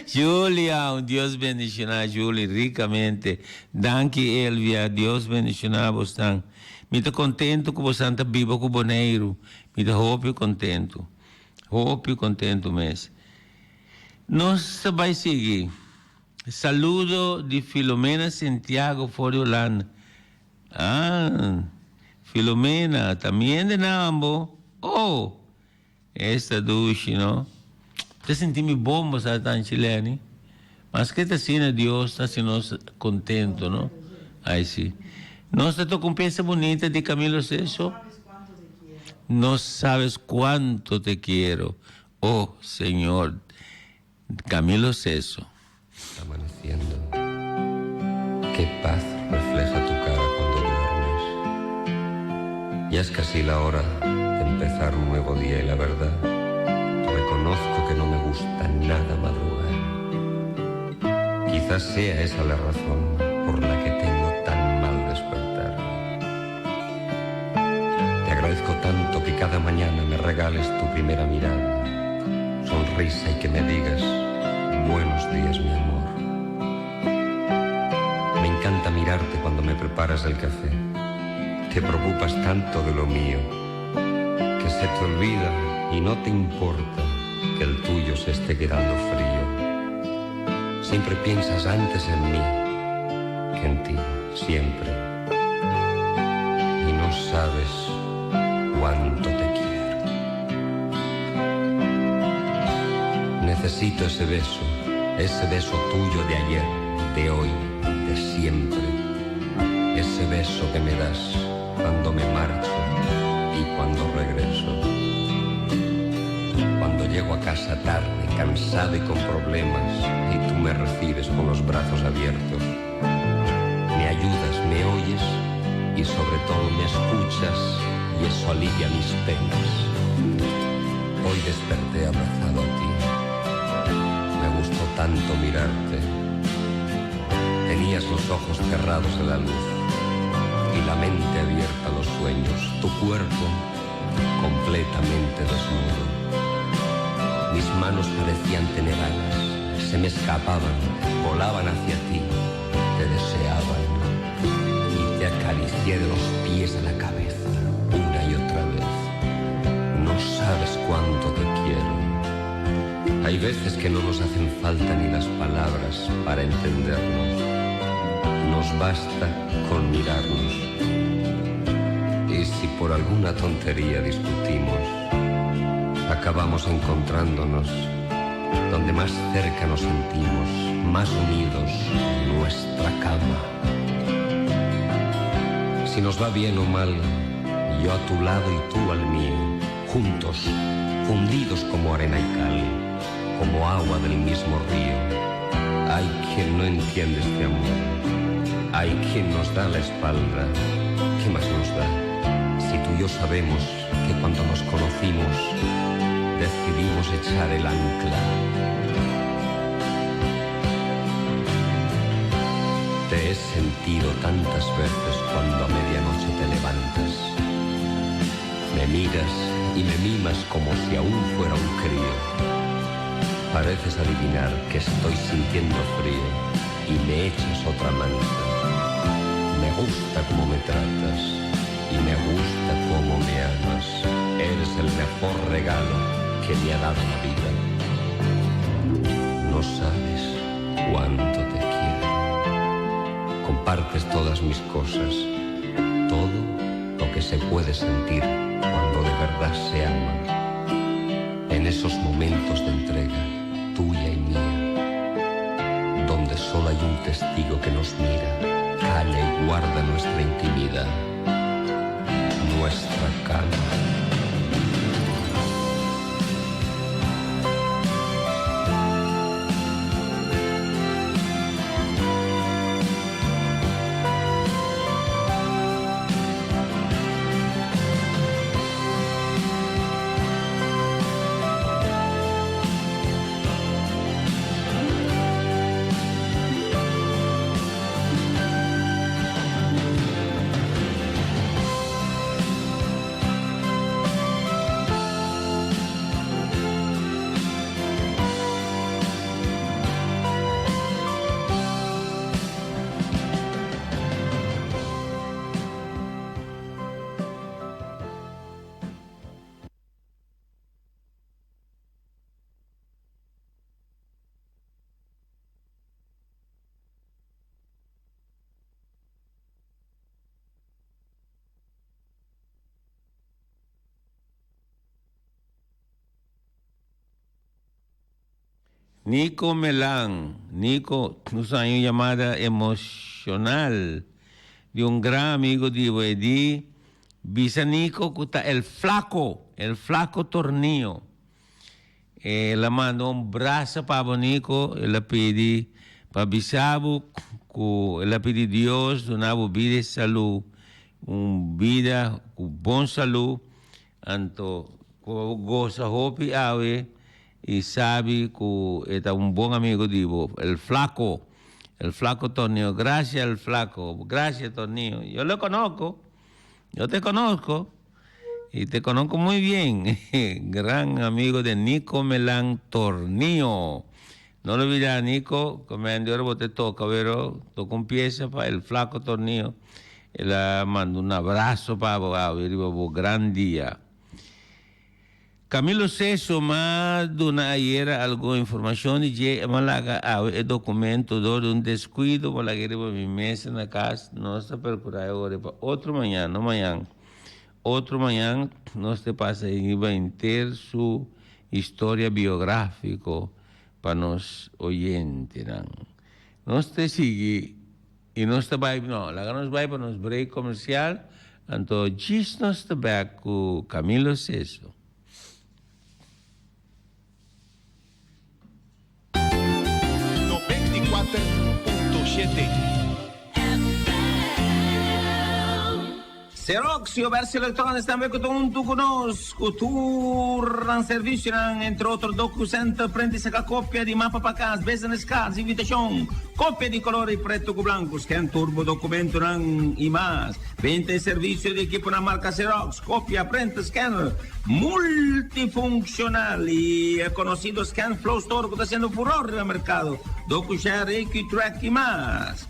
Julia, un Dios bendiciona Julie ricamente. Danki Elvia, Dios bendiciona bosnan. Mi ta contento cu bosnan ta biba cu Boneiru. Mi ta hopi contento. Hopi contento mes. Nos ta bay sigui. Saludo di Filomena Santiago for di Holanda. Ah, Filomena, ta mi hende nan bo? Oh, esta dushi, no? Ta sinti mi bon bo sa tan chileni. Maske ta asina Dios ta haci nos contento, no? Ay, si. Nos ta toca un pieza bunita di Camilo Sesto. No sabes cuánto te quiero, oh Señor. Camilo Sesto. Amaneciendo. Qué paz refleja tu cara cuando duermes. Ya es casi la hora de empezar un nuevo día y la verdad, reconozco que no me gusta nada madrugar. Quizás sea esa la razón por la que tengo tan mal despertar. Te agradezco tanto que cada mañana me regales tu primera mirada, sonrisa y que me digas buenos días, mi amor. Me encanta mirarte cuando me preparas el café. Te preocupas tanto de lo mío que se te olvida y no te importa que el tuyo se esté quedando frío. Siempre piensas antes en mí que en ti, siempre. Y no sabes cuánto te quiero. Necesito ese beso, ese beso tuyo de ayer, de hoy, de siempre. Ese beso que me das cuando me marcho y cuando regreso. Cuando llego a casa tarde, cansado y con problemas, y tú me recibes con los brazos abiertos. Me ayudas, me oyes y sobre todo me escuchas y eso alivia mis penas. Hoy desperté abrazado a ti. Me gustó tanto mirarte. Tenías los ojos cerrados a la luz y la mente abierta a los sueños, tu cuerpo completamente desnudo. Mis manos parecían tener alas, se me escapaban, volaban hacia ti, te deseaban y te acaricié de los pies a la cabeza una y otra vez. No sabes cuánto te quiero. Hay veces que no nos hacen falta ni las palabras para entendernos. Nos basta con mirarnos. Y si por alguna tontería discutimos, acabamos encontrándonos donde más cerca nos sentimos, más unidos, nuestra cama. Si nos va bien o mal, yo a tu lado y tú al mío, juntos, fundidos como arena y cal, como agua del mismo río. Hay quien no entiende este amor, hay quien nos da la espalda. ¿Qué más nos da? Si tú y yo sabemos que cuando nos conocimos decidimos echar el ancla. Te he sentido tantas veces cuando a medianoche te levantas. Me miras y me mimas como si aún fuera un crío. Pareces adivinar que estoy sintiendo frío y me echas otra manta. Me gusta cómo me tratas y me gusta cómo me amas. Eres el mejor regalo que me ha dado la vida. No sabes cuánto te quiero. Compartes todas mis cosas, todo lo que se puede sentir cuando de verdad se ama. En esos momentos de entrega, tuya y mía, donde solo hay un testigo que nos mira, calla y guarda nuestra intimidad, nuestra cama. Nico Melan, Nico, nos a haña un yamada emocional di un gran amigo di bo, e di bisa Nico cu ta el flaco, el flaco Tornillo. El a manda un brasa pa bo Nico, el a pidi pa bisa bo cu el a pidi Dios duna bo bida y salud, un bida cu bon salud, anto cu bo goza hopi awe y sabi cu e ta un bon amigo di bo, el flaco, el flaco Tornillo, gracias el flaco, gracias Tornillo, yo lo conozco, yo te conozco. Y te conozco muy bien, gran amigo de Nico Melan Tornillo. No lo olvida, Nico, como de oro te toca, pero toca un pieza para el flaco Tornillo. Él manda un abrazo para un gran día. Camilo Sesto m'a duna ayera algun informacion di dje, m'a laga awe e documento door di un descuido, m'a laga riba mi mesa na cas, nos ta percura e ora pa otro mañan, no mañan, otro mañan nos ta pasa riba henter su historia biografico pa nos oyentenan. Nos ta sigui y nos ta bay, no, laga nos bay pa nos break comercial, anto djis nos ta bek cu Camilo Sesto. 94.7. Xerox y Obersi Electronics tambe cu ta hunto cu nos cu tur nan servicionan, entre otro DocuCenter, print y saca copia di mapa pa cas, business cards, invitacion, copia di color y preto cu blanco, scan tur bo documentonan y mas. Benta e servicio di equiponan marca Xerox, copia, printer, scanner multifuncional y e conocido ScanFlow Store cu ta haciendo furor riba mercado, DocuShare, AQTrack y mas.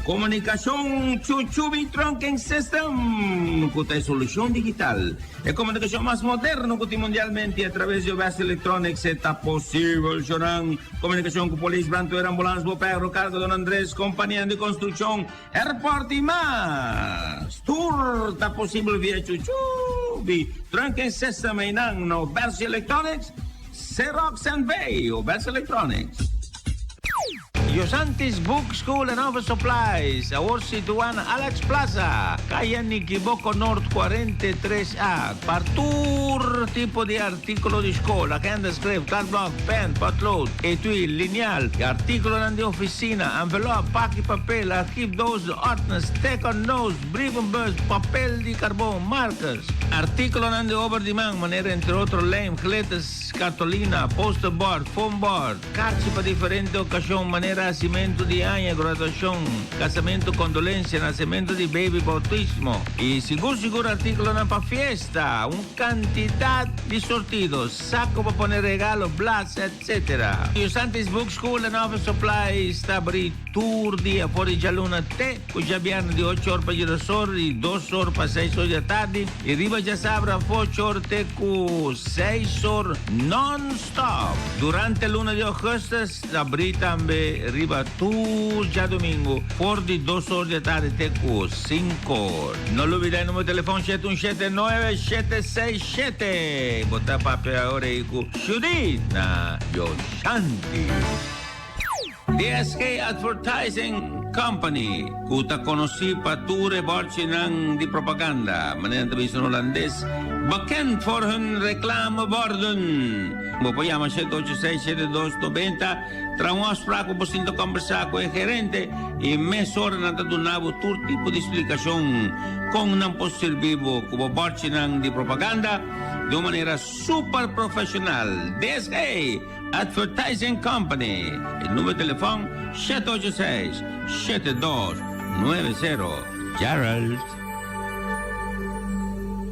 Komunikashon Chuchubi Trunking System ku ta e solushon digital, e komunikashon mas moderno ku tin mundialmente a traves di Obes Electronics e ta posibel shonan komunikashon ku polis, brandweer, ambulans, boperro, karga, Don Andres, kompanianan di konstrukshon, airport i mas. Tur ta posibel via Chuchubi Trunking System einan na Obes Electronics, Xerox NV, Obes Electronics. Yosantis Book School and Office Supplies, awor situá na Alex Plaza, Kaya Nikiboko Noord 43 A, pa tur tipo di artíkulo di skol, agenda, skref, kladblòk, pèn, potlood, etui, linial, artíkulonan di ofisina, envelòp, paki papel, archiefdoos, ordners, teken notes, brievenbus, papel di karbon, markers, artíkulonan di obra di man, manera entre otro lijm, glitters, kartolina, posterboard, foamboard. Karchi pa diferente okashon manera hasimentu di aña, graduashon, kasamentu, kondolensia, nasementu di beibi, boutismo i sigur sigur artíkulonan pa fiesta, un kantidat di sortido, sako pa pone regalo, blas, etc. Yusantis Book School and Office Supplies ta abrí tur dia for di djaluna te ku djabièrnè di ocho or pa djedos or i dos or pa seis or di atardi i riba djasabra for ocho or te ku seis or non. Stop! Durante luna di augustus ta abrí tambe riba tur djadumingu for di dos or di atardi te ku sinku or. No lubida e numero telefon shete un shete nuebe shete seis shete. Bo ta papia ora ei ku Judith na Yoshanti. DSK Advertising Company, ku ta konosí pa tur e bòrchinan di propaganda, manera nan ta bisa na hulandes, bekend voor hun reclameborden. Bo por yama 786 7290, traha un afspraak pa bo sinta kòmbersá ku e gerente i mesora nan ta duna bo tur tipo di splikashon kon nan por sirbi bo ku bo bòrchinan di propaganda di un manera super profeshonal. DSK! Advertising Company. E numero di telefon 786 7290. Gerald.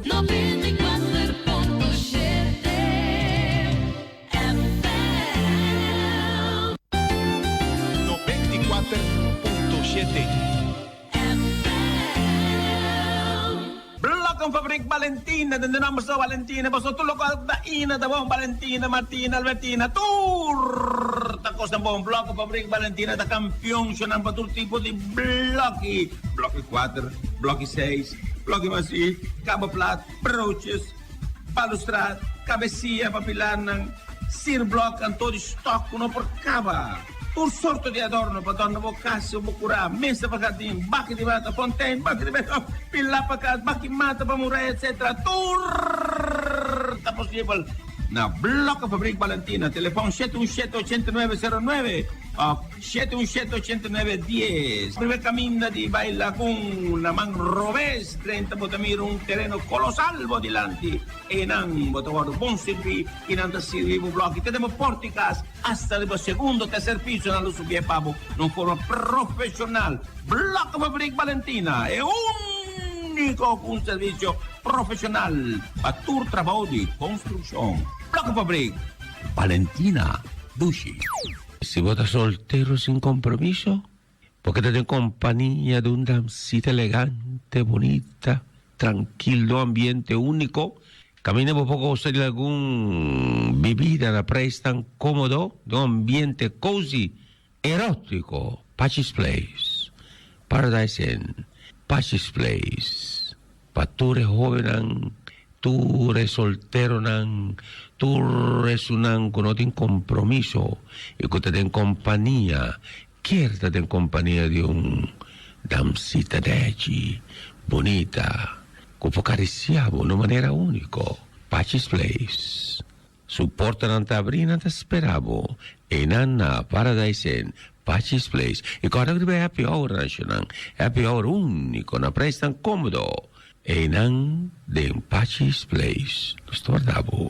94.7 FM. 94.7. Blokkenfabriek Balentina, den de nomber so Balentina, paso tur lokual ta ina ta bon, Balentina, Martina, Albertina, tur ta kosnan bon. Blokkenfabriek Balentina ta kampion shonnan pa tur tipo di bloki, bloki kuater, bloki seis, bloki masí, kaba plat, broches, balustrad, kabesia pa pilarnan. Sierblok anto di stock ku no por kaba. Tur sorto di adorno pa dòrna bo kas o bo kurá, mesa pa hardin, baki di mata, fontein, baki di beton, pilá pa kas, baki mata pa muraya etc. Tur ta posibel na Blokkenfabriek Balentina. Telefòn 717 89 09 òf 717 89 10. Primer kaminda di bai Lagun na man robes drenta bo ta mira un tereno kolosal bo dilanti. Einan bo ta wòrdu bon sirbí i nan ta sirbi bo blòki te den bo pòrta di kas asta riba segundo o terser piso nan lo subié pa bo na un forma profeshonal. Blokkenfabriek Balentina e úniko ku un servisio profeshonal pa tur trabou di konstrukshon. Blokkenfabriek Balentina, dushi. Si bo ta soltero sin kompromiso, Bo keda den kompania di un damsita elegante, bunita, trankil, den un ambiente úniko. Kaminda bo por gosa di algun bibida na preis tan kómodo, den un ambiente cozy, erótiko. Pachi's Place, Paradise Inn, Pachi's Place, pa tur e hóbennan, tur e solteronan, tur esunnan ku no tin kompromiso i ku ta den kompania Kier ta den kompania di un damsita nechi, bunita, ku por karisiá bo na un manera úniko. Pachi's Place. Su portanan ta abrí i nan ta spera bo. Einan na Paradise Inn, Pachi's Place. I kòrda ku riba e happy hour nan, happy hour úniko na preisnan kómodo. Einan den Pachi's Place. Nos ta warda bo.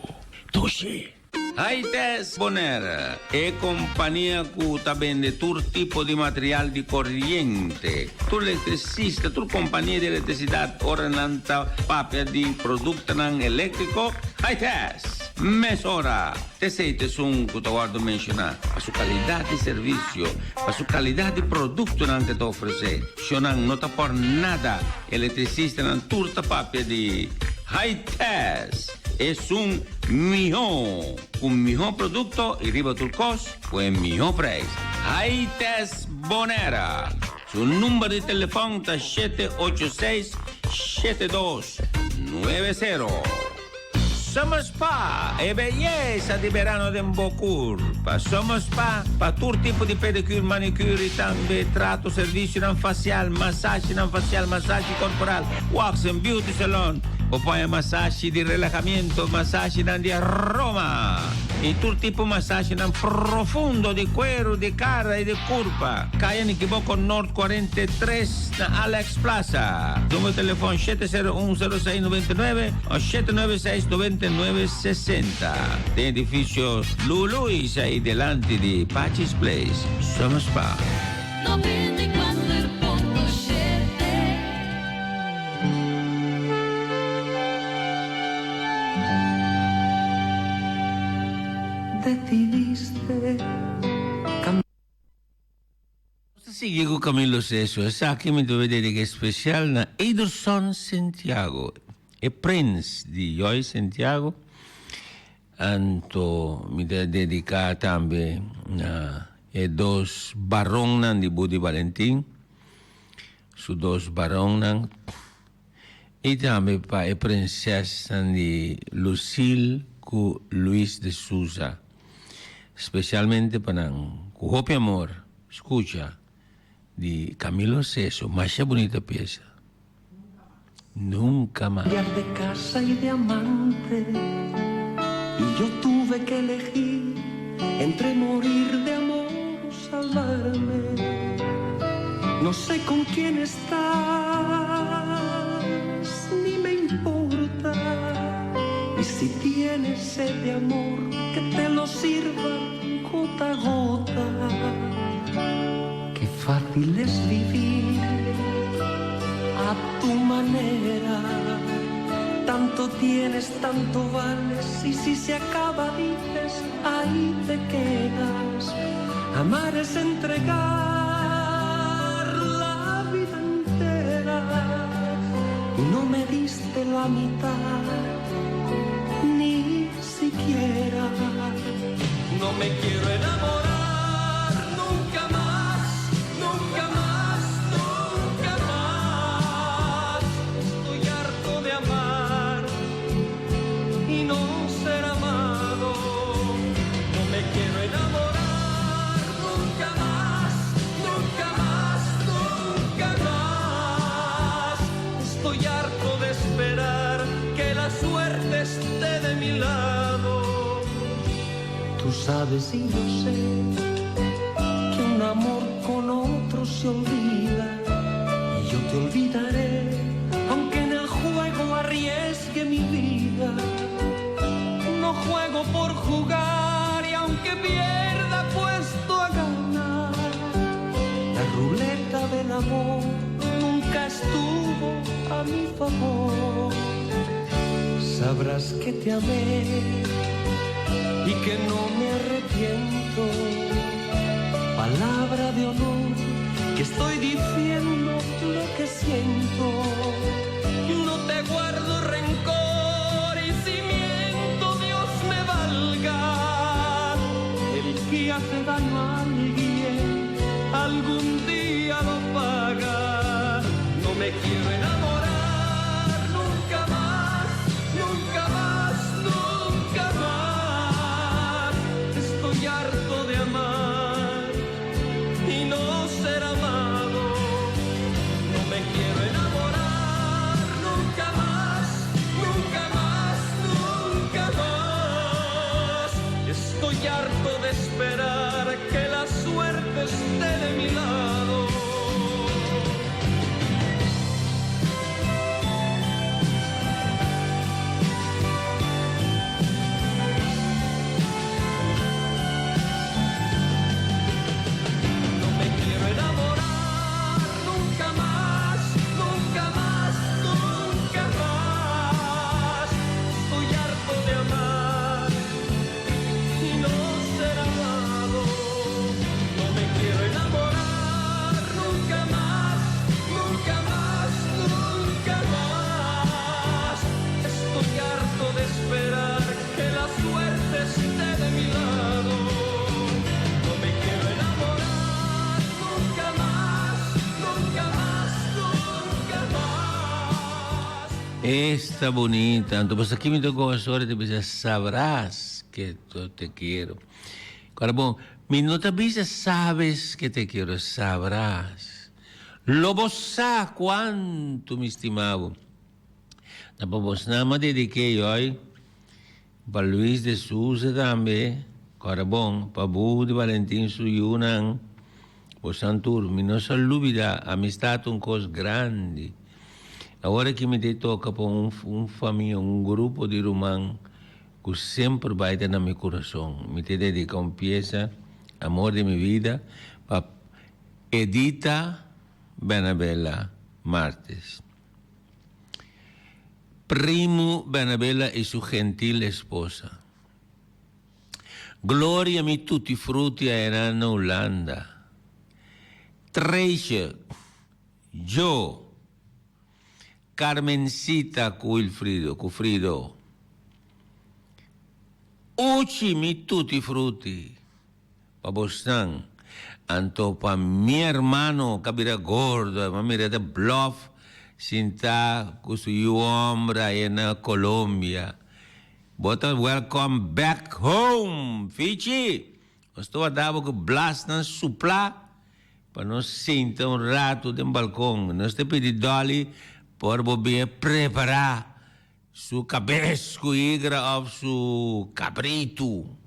Dushi! Haites Bonaire, e kompania ku ta bende tur tipo di material di koriente. Tur elektrisista, tur kompania di elektrisidat ora nan ta papia di produktonan eléktriko, Haites! Mesora! T'esei ta esun ku ta wòrdu menshoná pa su kalidat di servisio, pa su kalidat di produktonan ku e ta ofresé. Shonnan no ta por nada, elektrisistanan tur ta papia di Haites! Esun mihó, ku mihó produkto i riba tur kos ku e mihó preis. Haites Bonera. Su number di telefòn ta shete ocho seis, shete dos, nuebe sero. Summer Spa, e beyesa di berano den bo kurpa. Summer Spa pa tur tipo di pedicure, manicure i tambe trato, servisionan fasial, masashinan fasial, masashi korporal, wax en beauty salon. Bo por haña masashi di relahamiento, masashinan di aroma i tur tipo masashinan profundo di kueru, di kara i di kurpa. Kaya Nikiboko Noord 43 na Alex Plaza. Numero telefon 701 06 99 o 796 99 60. Den edifisio Luluis ai delanti di Pachi's Place, Summer Spa. Decidiste cambiar. Nos ta sigui cu Camilo Seso. Esaki mi ta bay dedica especial na Ederson Santiago, e prins di Joy Santiago. Anto mi ta dedica tambe na e dos baronnan di Budi Valentin, su dos baronnan, i tambe pa e prinsesnan di Lucille ku Luis de Souza, spesialmente pa nan ku hopi amor skucha di Camilo Seso, masha bunita piesa. Nunca mas. Cambiar de casa y de amante Y yo tuve que elegir entre morir de amor o salvarme No sé con quién estás, ni me importa Y si tienes sed de amor, que te lo sirva gota a gota Qué fácil es vivir a tu manera. Tanto tienes, tanto vales, y si se acaba dices, ahí te quedas. Amar es entregar la vida entera y no me diste la mitad, ni siquiera. No me quiero enamorar nunca más, nunca más, nunca más. Estoy harto de amar y no ser amado. Sabes y yo sé que un amor con otro se olvida y yo te olvidaré, aunque en el juego arriesgue mi vida. No juego por jugar y aunque pierda puesto a ganar. La ruleta del amor nunca estuvo a mi favor. Sabrás que te amé y que no me arrepiento. Palabra de honor, que estoy diciendo lo que siento. No te guardo rencor y si miento Dios me valga. El que hace daño a alguien, algún día lo paga. No me quiero enamorar nunca más, nunca más, nunca más. Estoy harto de amar y no ser amado. No me quiero enamorar nunca más, nunca más, nunca más. Estoy harto de esperar que la suerte esté de mi lado. No me quiero enamorar nunca más, nunca más, nunca más. Estoy harto de amar y no ser amado. No me quiero enamorar nunca más, nunca más, nunca más. Estoy harto de esperar que la suerte esté de mi lado. No me quiero enamorar nunca más, nunca más, nunca más. Esta bonita. Anto, pues aki mi tocó ahora te dice, sabrás que yo te quiero. Ahora, bom, mi nota dice, sabes que te quiero, sabrás. Lo sa cuánto mi estimado. Tapos nada más dediqué yo hoy para Luis de Souza también, Carabón, para Budi Valentín Suyunan, o Santur, mi no salubida, amistad un cos grande. Agora que me te toca para un família, un grupo de román que sempre vai ter no meu coração. Me te dedica uma peça, Amor de mi vida, para Edita Benabella Martes. Primo Benabella y su gentil esposa. Gloria mi tutti frutti a Erana Holanda. Treisje, yo, Carmencita Wilfrido, Cufrido. Uchi mi tutti frutti. Pa bosnan. Anto pa mi hermano, kabira gordo, ma mira de bluff, sinta ku su hombra en Colombia. Bota welcome back home, Fichi. Estou a dar que blast nan supla pa nos sinta un rato de un balcón. Nos te pedi Dolly por bobia preparar su cabeça igra of su cabrito.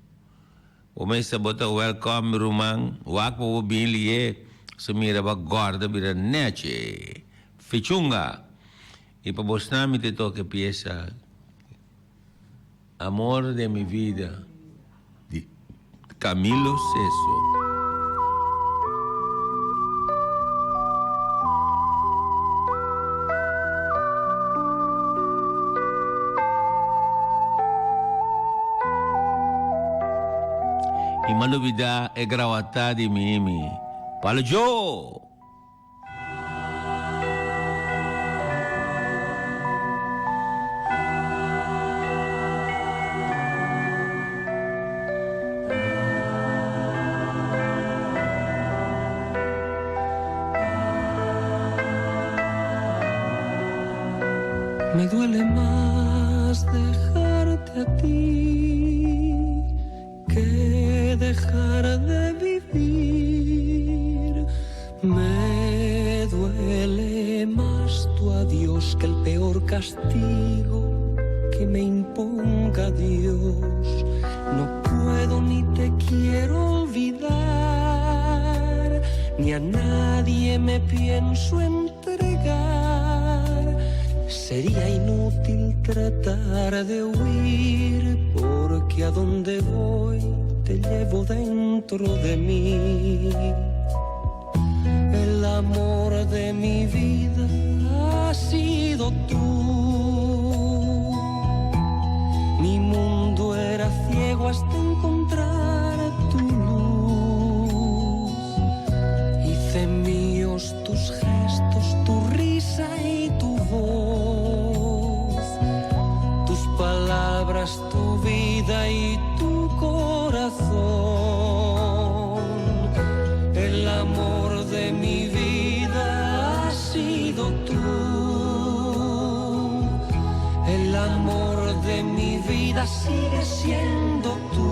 Começa a botar welcome rumang, wak po bin lié, se mira ba gorda bira neche. Fichunga. E pa bosnami te toque pieza. Amor de mi vida. Di Camilo Seso. E malubida e gravata di Mimi. Palo Joe! Me duele más dejarte a ti que dejar de vivir. Me duele más tu adiós que el peor castigo que me imponga Dios. No puedo ni te olvidar, ni a nadie me pienso entregar. Sería inútil tratar de huir, porque a donde voy te llevo dentro de mí. El amor de mi vida has sido tú. Mi mundo era ciego hasta encontrar tu luz. Hice míos tus gestos, tu risa y tu voz, tus palabras, tu vida y tu corazón. El amor de mi vida has sido tú. El amor de mi vida sigue siendo tú.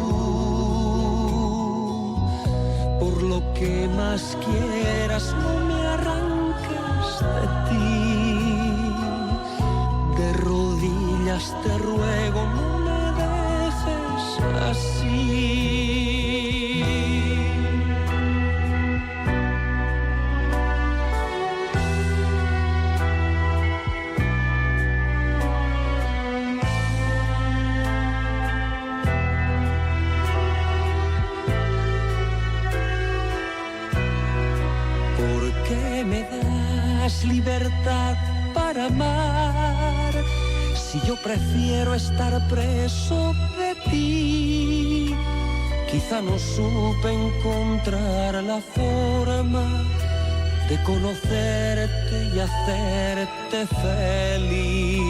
Por lo que más quieras, no me arranques de ti. De rodillas te ruego, no me dejes así. ¿Por qué me das libertad para amar? Si yo prefiero estar preso de ti, quizá no supe encontrar la forma de conocerte y hacerte feliz.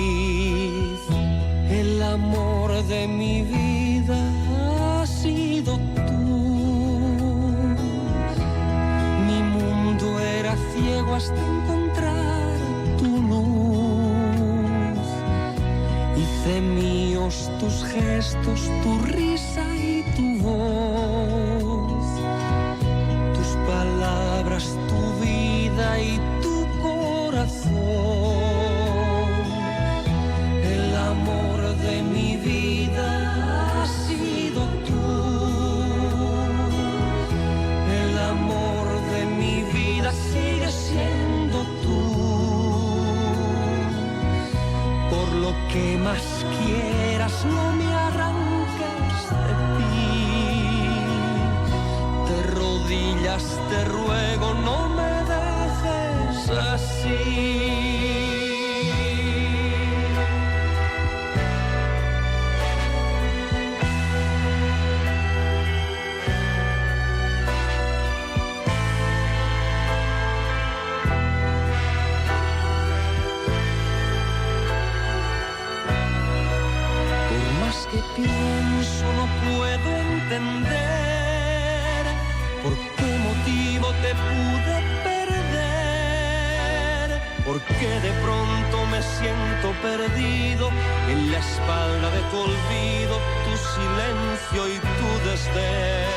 El amor de mi vida has sido tú. Mi mundo era ciego hasta encontrar tu luz. Hice míos tus gestos, tu risa y tu voz, tus palabras, tu vida y tu corazón. El amor de mi vida has sido tú. El amor de mi vida sigue siendo tú. Por lo que más quieras, no me arranques de ti. De rodillas te ruego, no me dejes así. Por más que pienso no puedo entender por qué motivo te pude perder, por qué de pronto me siento perdido en la espalda de tu olvido, tu silencio y tu desdén.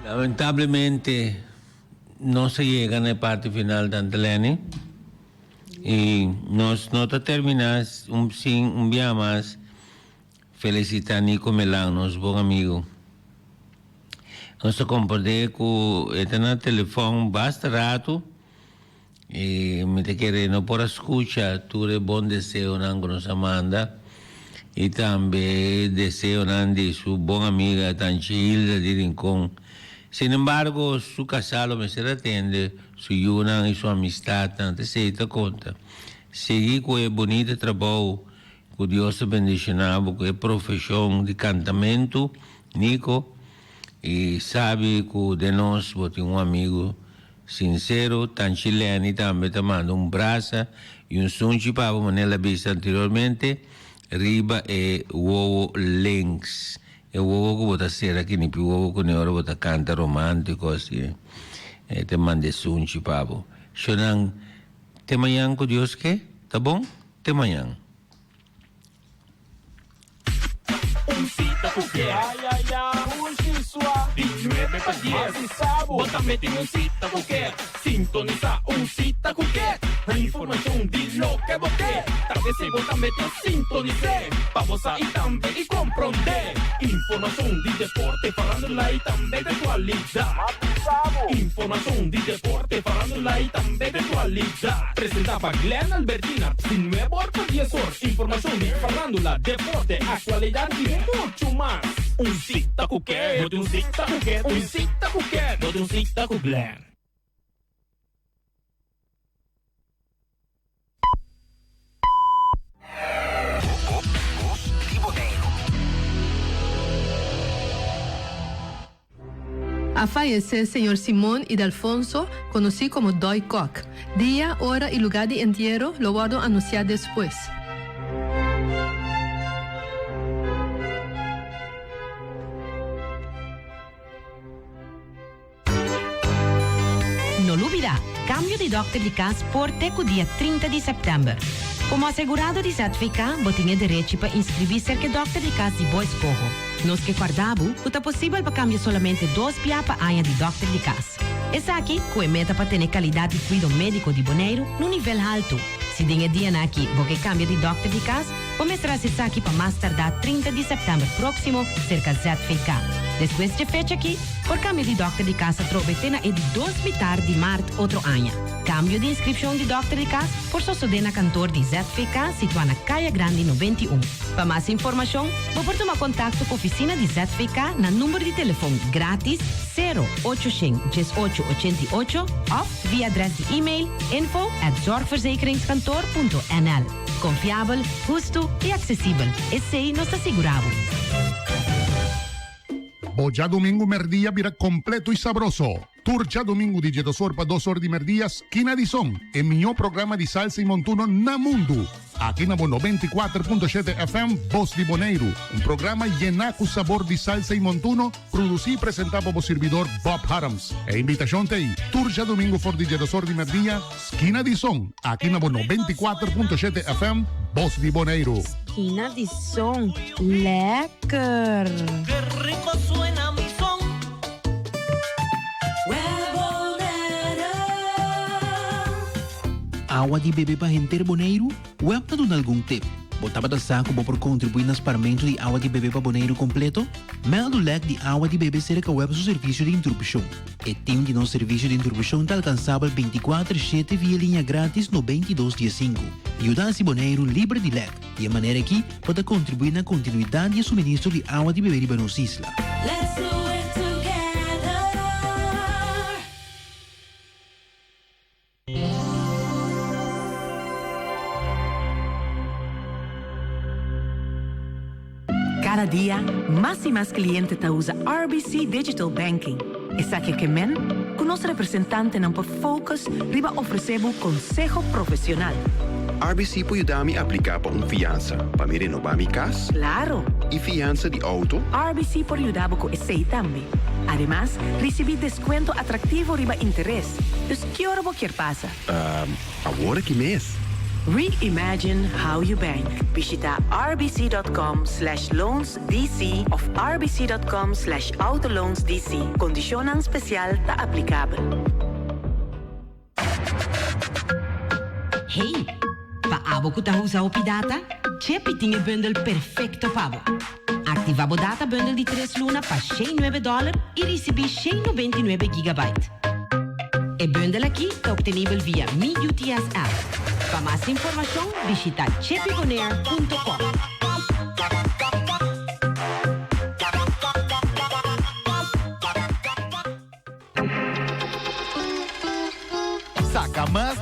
Lamentablemente nos a yega na e parti final Tante Lenny y nos no ta termina un sin un bia mas felicita Nico Melan nos bon amigo. Nos ta comprende cu e ta na telefon basta rato y mi ta kere no por a scucha tur e bon deseonan cu nos a manda y tambe deseonan di su bon amiga Tanchi Hilda di Rincon. Sin embargo su casá lo mester atende. su yunan i su amistatnan. Ta esei ta konta. Sigui ku e bunita trabou ku Dios a bendishoná bo ku e profeshon di kantamentu, Nico, i sabi ku den nos bo tin un amigu sinsero. Tanchi Lenny tambe ta manda un brasa i un sunchi pa bo, manera el a bisa anteriormente, riba e wowo links. E wowo ku bo ta sera kinipi wowo kuné ora bo ta kanta romántiko asina. E ta manda e sunchi pa bo. Shonnan, te mañan ku Dios ke, ta bon? Te mañan. Un sita ku ke. Ay ay ay, un sua. Di nuebe pa dies. Bo tambe tin un sita ku ke. Sintonisá un sita ku ke. Informashon di loke bo ke. Ta p'esei bo tambe ta sintonis'é. Pa bo sa i tambe i komprondé. Informashon di deporte, farándula i tambe di aktualidat. Informashon di deporte, farándula i tambe di aktualidat. Presentá pa Glenn Albertina, di nuebe or pa dies or. Informashon di farándula, deporte, aktualidat i muchu mas. Un sita ku ke. Bo tin un sita ku ke. Un sita ku ke. Bo tin un sita ku Glenn. A fayesé señor Simon Idalfonso, konosí komo Dòi Kòk. Dia, ora i lugá di entiero lo wòrdu anunsiá despues. No lubida, cambio di dokter di cas por te cu dia 30 di september. Como asegurado di ZVK, bo tin e derechi pa inscribi cerca e dokter di cas di bo escoho. Nos ke corda bo cu ta posibel pa cambia solamente dos bia pa aña di dokter di cas. Esaki cu e meta pa tene calidad di cuido medico di Boneiru n'un nivel halto. Si den e dianan aki bo ke cambia di dokter di cas, Bo mester hasi esaki pa mas tardá 30 di sèptèmber próksimo serka ZVK. Despues dje fecha akí, por kambia di dòkter di kas atrobe te na e di dos mitar di mart otro aña. Kambio di inskripshon di dòkter di kas por sosodé na kantor di ZVK situá na Kaya Grandi 91. Pa mas informashon, bo por tuma kontakto ku ofisina di ZVK na number di telefon grátis sero ocho shen diesocho ochenta i ocho òf via adrès di e-mail info at zorgverzekeringskantoor punto nl. Konfiabel, hustu i aksesibel, esei nos ta sigurá bo. Bo djadumingu merdia bira kompleto i sabroso. Tur djadumingu di djedos or pa dos or di merdia Skina di Son, e mihó programa di salsa i montuno na mundu. Aki na bo 94.7 FM Bos di Boneiru, un programa yená ku sabor di salsa i montuno, Produsí i presentá pa bo sirbidor Bob Harms. E invitashon ta ei, tur djadumingu for di djedosor di merdia, Skina di Son, aki na bo 94.7 FM, Bos di Boneiru. Skina di Son, lekker! Ke rico suena mi son. Awa di bebe pa henter Boneiru? Web ta duna algun tip. Bo tabata sa ku bo por kontribuí na sparmentu di awa di bebe pa Boneiru kompleto? Mèldu lèk di awa di bebe serka web su servisio di interupshon. E tim di nos servisio di interupshon ta alkansabel bintikuater shete via liña grátis 92 diesinku. Yuda hasi Boneiru liber di lèk. Di e manera akí bo ta kontribuí na kontinuidat di e suministro di awa di bebe riba nos isla. Let's do it together. Kada dia, mas i mas kliente ta usa RBC Digital Banking. Esaki ke men ku nos representantenan por focus riba ofresé bo konseho profesional. RBC por yuda mi apliká pa un fiansa pa mi renobá mi kas? Klaro! I fiansa di outo? RBC por yuda bo ku esei tambe. Ademas, risibí deskuento atraktivo riba interes. Dus ki ora bo kier pasa? Ehm, awor aki mes. Reimagine how you bank. Bishita rbc.com/loansdc of rbc.com/autoloansdc. Kondishonnan spesial ta aplikabel. Hey, pa abo ku ta usa hopi data, Chepi tin e bundel perfekto pa bo. Aktivá bo data bundel di tres luna pa shen nuebe dòler i risibí shen nobenta i nuebe gigabyte. E bundel akí ta optenibel via Mi UTS app. Pa mas informashon bishita chepibonair punto com.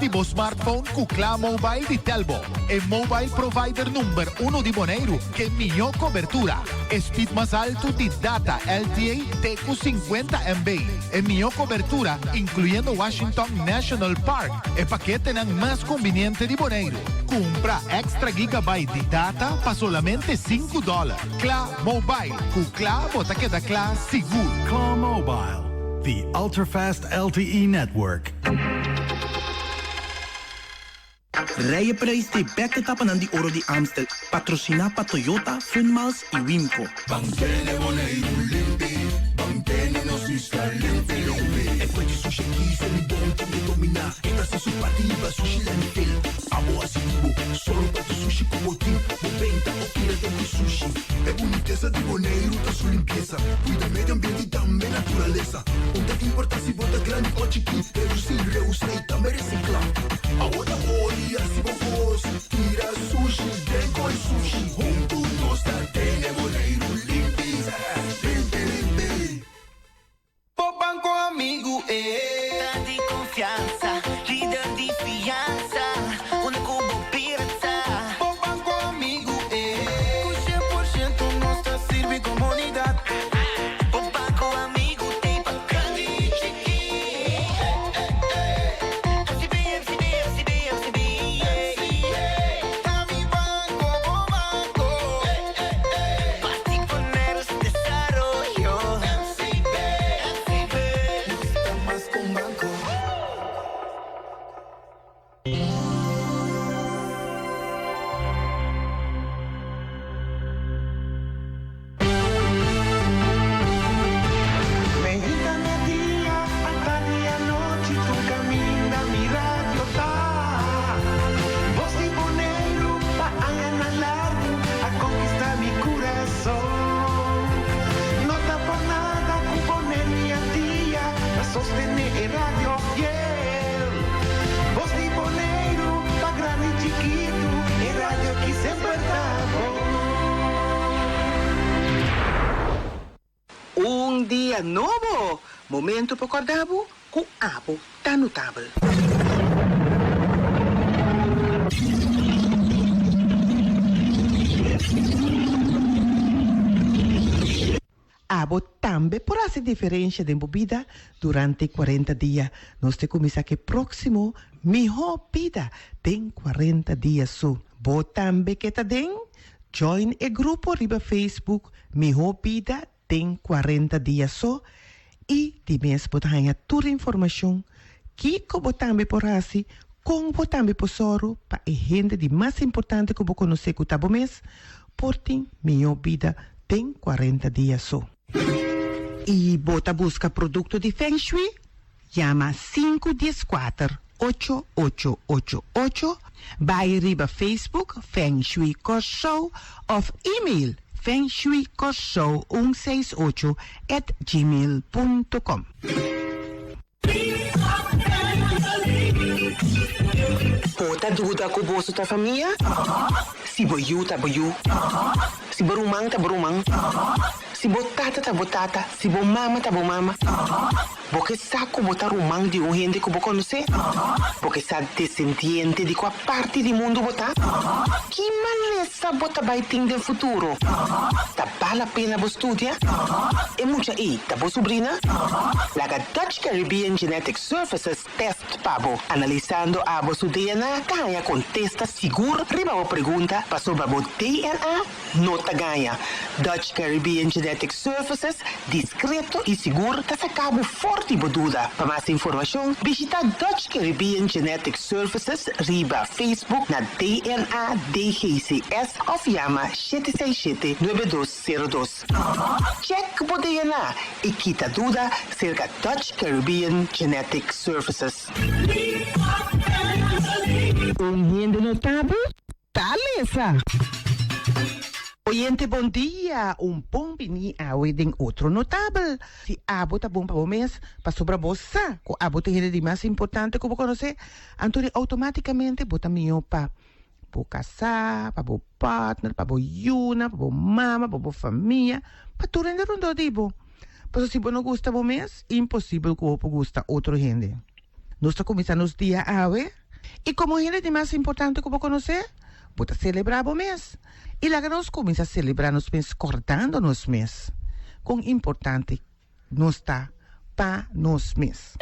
di bo smartphone ku Kla Mobile di Telbo, e mobile provider number uno di Boneiru ku mihó kobertura, e speed mas altu di data LTE te ku 50 MB, e mihó kobertura inkluyendo Washington National Park, e paketenan mas kumbiniente di Boneiru. Kumpra extra gigabyte di data pa solamente 5 dòler. Kla Mobile, ku Kla bo ta keda kla sigur. Kla Mobile, the ultra-fast LTE network. Rijeprijs di bek etapanan di Oro di Amstel, patrosiná pa Toyota, Funmals i Wimco. Ban tene Boneiru limpi, ban tene nos isla limpi limpi. E kwechi sushi aki sali bon tin ke dominá, e ta hasi su parti riba sushi landfill. Abo hasi di bo, solo pa tu sushi ku bo tin, bo benta o tira den ku sushi. E bunitesa di Boneiru ta su limpiesa, kuida medio ambiente i tambe naturalesa. Un ta importá si bo ta grandi o chikí, redusí, reusá i tambe resiklá. Awo ta ori hasi bo kos, tira sushi den koi sushi. Huntu nos ta tene Boneiru limpi, limpi limpi. Bo banko amigu e. Ta di konfiansa, lider di fiansa, unda ku bo bira ta. Bo banko amigu e. Ku 100% nos ta sirbi komunidat. Bo banko amigu t'ei pa grandi i chikí. FCB, FCB, FCB, FCB, yeah. Ta mi banko, bo banko. Parti poner su desaroyo. FCB, FCB. Nos ta mas ku un banko. Meinta media, atardi anochi, tur kaminda mi radio ta. Bos di Boneiru pa añanan largu a konkistá mi kurason. No ta por nada ku Boneiru i Antia ta sostené e radio fiel. Bos di Boneiru pa grandi i chikitu, e radio ki semper ta bon. Un dia nobo! Momento pa corda bo cu abo ta notabel. Abo tambe por haci diferencia den bo bida durante cuarenta dia. Nos te cuminsa cu e proximo Miho Bida den cuarenta dia su. Bo tambe ke ta den? Join e grupo riba Facebook Miho Bida den cuarenta dia so y di mes bo ta haña tur informacion kico bo tambe por haci, con bo tambe por soru pa e hende di mas importante cu bo conoce cu ta bo mes por tin miho bida den cuarenta dia so. Y bo ta busca producto di Feng Shui? Yama sinku dieskuater ocho ocho ocho ocho, bai riba Facebook Feng Shui Kòrsou òf email fengshuikorsou un seis ocho at gmail punto com. Bo ta duda ku boso ta famia? Si bo yu ta bo yu, si bo ruman ta bo ruman, si bo tata ta bo tata, si bo mama ta bo mama. Bo ke sa ku bo ta ruman di un hende ku bo konosé? Bo ke sa desendiente di kua parti di mundu bo ta? Ki malesa bo ta bai tin den futuro? Ta bal la pena bo studia? E mucha ei ta bo subrina? Laga Dutch Caribbean Genetic Services tèst pa bo. Analisando abo su DNA ta haña kontesta sigur riba bo pregunta pasobra bo DNA No ta gaña. Dutch Caribbean Genetic Services, diskreto i sigur, ta saka bo for di bo duda. Pa mas informashon, bishita Dutch Caribbean Genetic Services riba Facebook na DNA DGCS òf yama 767 9202. Chèk bo DNA i kita duda serka Dutch Caribbean Genetic Services. Un hende notabel Ta lesa! Oyente bon dia, un bon bini awe den otro notabel. Si abo ta bon pa bo mes, pasobra bo sa ku abo ta e hende di mas importante ku bo konosé, anto di outomátikamente bo ta mihó pa bo kasá, pa bo partner, pa bo yunan, pa bo mama, pa bo famia, pa tur hende rondó di bo. Pasobra si bo no gusta bo mes, imposibel ku bo por gusta otro hende. Nos ta kuminsá nos dia awe. I komo hende di mas importante ku bo konosé, bo ta selebrá bo mes. I laga nos kuminsá selebrá nos mes kòrdando nos mes kon importante nos ta pa nos mes.